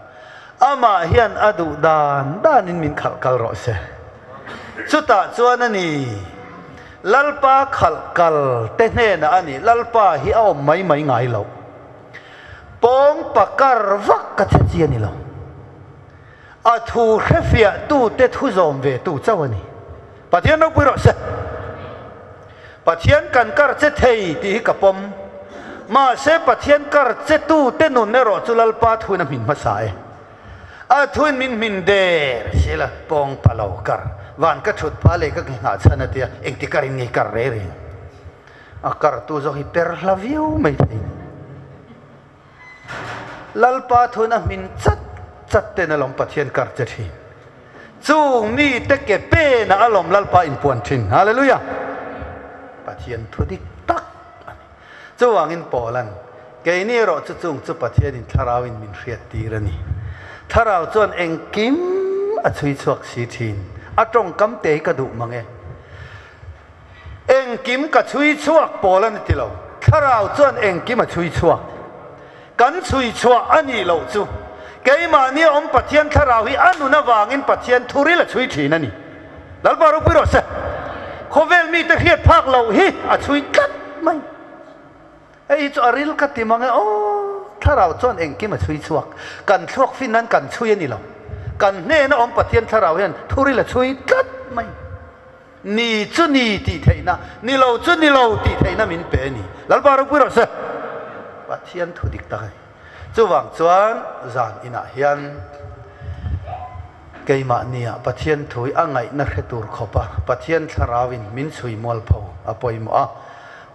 Amah hian a duh dan danin min khalh kal rawh se. Chutah chuan a ni, Lalpa khalh kal te hnenah a ni, Lalpa hi a awm mai mai ngai lo. Pawng pakar vak ka che chi a ni lo. A thu hrefiah tute thu zawm ve tu chauh a ni. Pathian ropui rawh se. Pathian kan kar che thei tih hi ka pawm. Mahse Pathian kar che tute nun erawh chu Lalpa thuin a hmin hmasa e. A thuin min hmin der si la, pawng pa lo kar. Van ka thut pha lei ka nghah chhan a tia, engti karin ngei kar reh reng. A kartu zawk hi per hla viau mai thei. Lalpa thuin a hmin chat chat ten alawm Pathian kar che thin. Chung mite ke penah alawm Lalpa inpuan thin. Hallelujah! Pathian thu dik tak a ni. Chuvangin Paulan, Keini erawh chu chung chu Pathianin Thlarauin min hriattir a ni. Thlarau chuan engkim a chhui chhuak si thin. A tawngkam te hi ka duh mang e. Engkim ka chhui chhuak pawl a ni ti lo. Thlarau chuan engkim a chhui chhuak. Kan chhui chhuah a nih loh chu keimahni a awm Pathian Thlarau hi a nun avangin Pathian thuril a chhui thin a ni. Lalpa ropui rawh se. Khawvel mite hriat phak loh hi a chhui tlat mai. Hei hi chu a ril ka ti mang e aw. Thlarau chuan engkim a chhui chhuak. Kan thluak fin nan kan chhui a ni lo. Kan hnena awm Pathian Thlarau hian thuril a chhui tlat mai. Ni chu ni tih theihna, ni lo chu ni lo tih theihna min pe a ni. Lalpa ropui rawh se. Pathian thu dik tak a ni. Chuvang chuan zan inah hian keimahnia Pathian thu hi a ngaihna hre tur khawpa Pathian thlarauin min chhui mualpho a pawimawh a.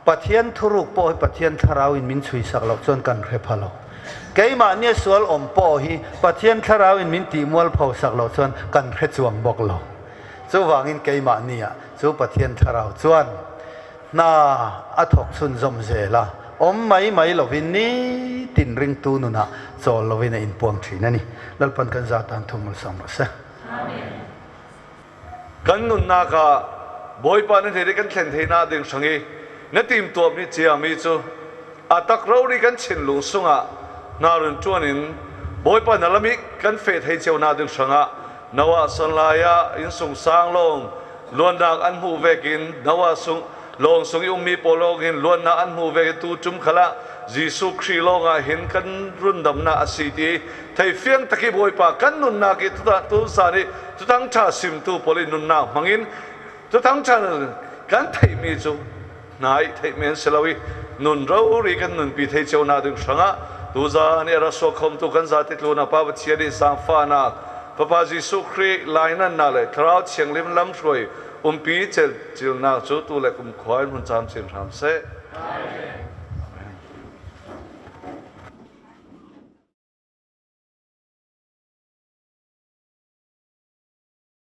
Pathian thuruk pawh hi Pathian thlarauin min chhui sak loh chuan kan hre pha lo. Keimahnia sual awm pawh hi Pathian thlarauin min tih mualpho sak loh chuan kan hre chuang bawk lo. Chuvangin keimahniah chu Pathian thlarau chuan hna a thawk chhunzawm zel a, awm mai mai lovin nitin ringtu nunah chawl lovin a inpuang thin a ni. Lalpan kan za tan thu malsawm rawh se. Amen. Kan nunnak ah Bawipa na hnen i kan thlen theihnak ding hrang i na timtuahmi ciami cu a tak rori kan thinlung sungah hna run ṭuan in Bawipa na lam i kan feh thei cionak ding hrangah Noah sanlai ah innsung sang lawng luannak an hmuh vekin Noah sung lawng sung i ummi pawl lawngin luannak an hmuh ve tu tum khala Jesuh Khrih lawngah hin kan rundamnak a si ti thei fiang taki Bawipa kan nunnak i tu san i tutang ṭha simtu pawl i nunnak hmangin tutang ṭha kan theihmi cu hnai theih men si lo i nun rori kan nunpi thei cio na ding hrangah tuzan i a ra suakhom tu kan zati tluna Pa Pathian i zaangfahnak Fapa Jesuh Khrih lainan na le Thlarau Thianghlim lamhruai umpi cel cilnak cu tu le kum khua in hun cam chin hram seh. Amen.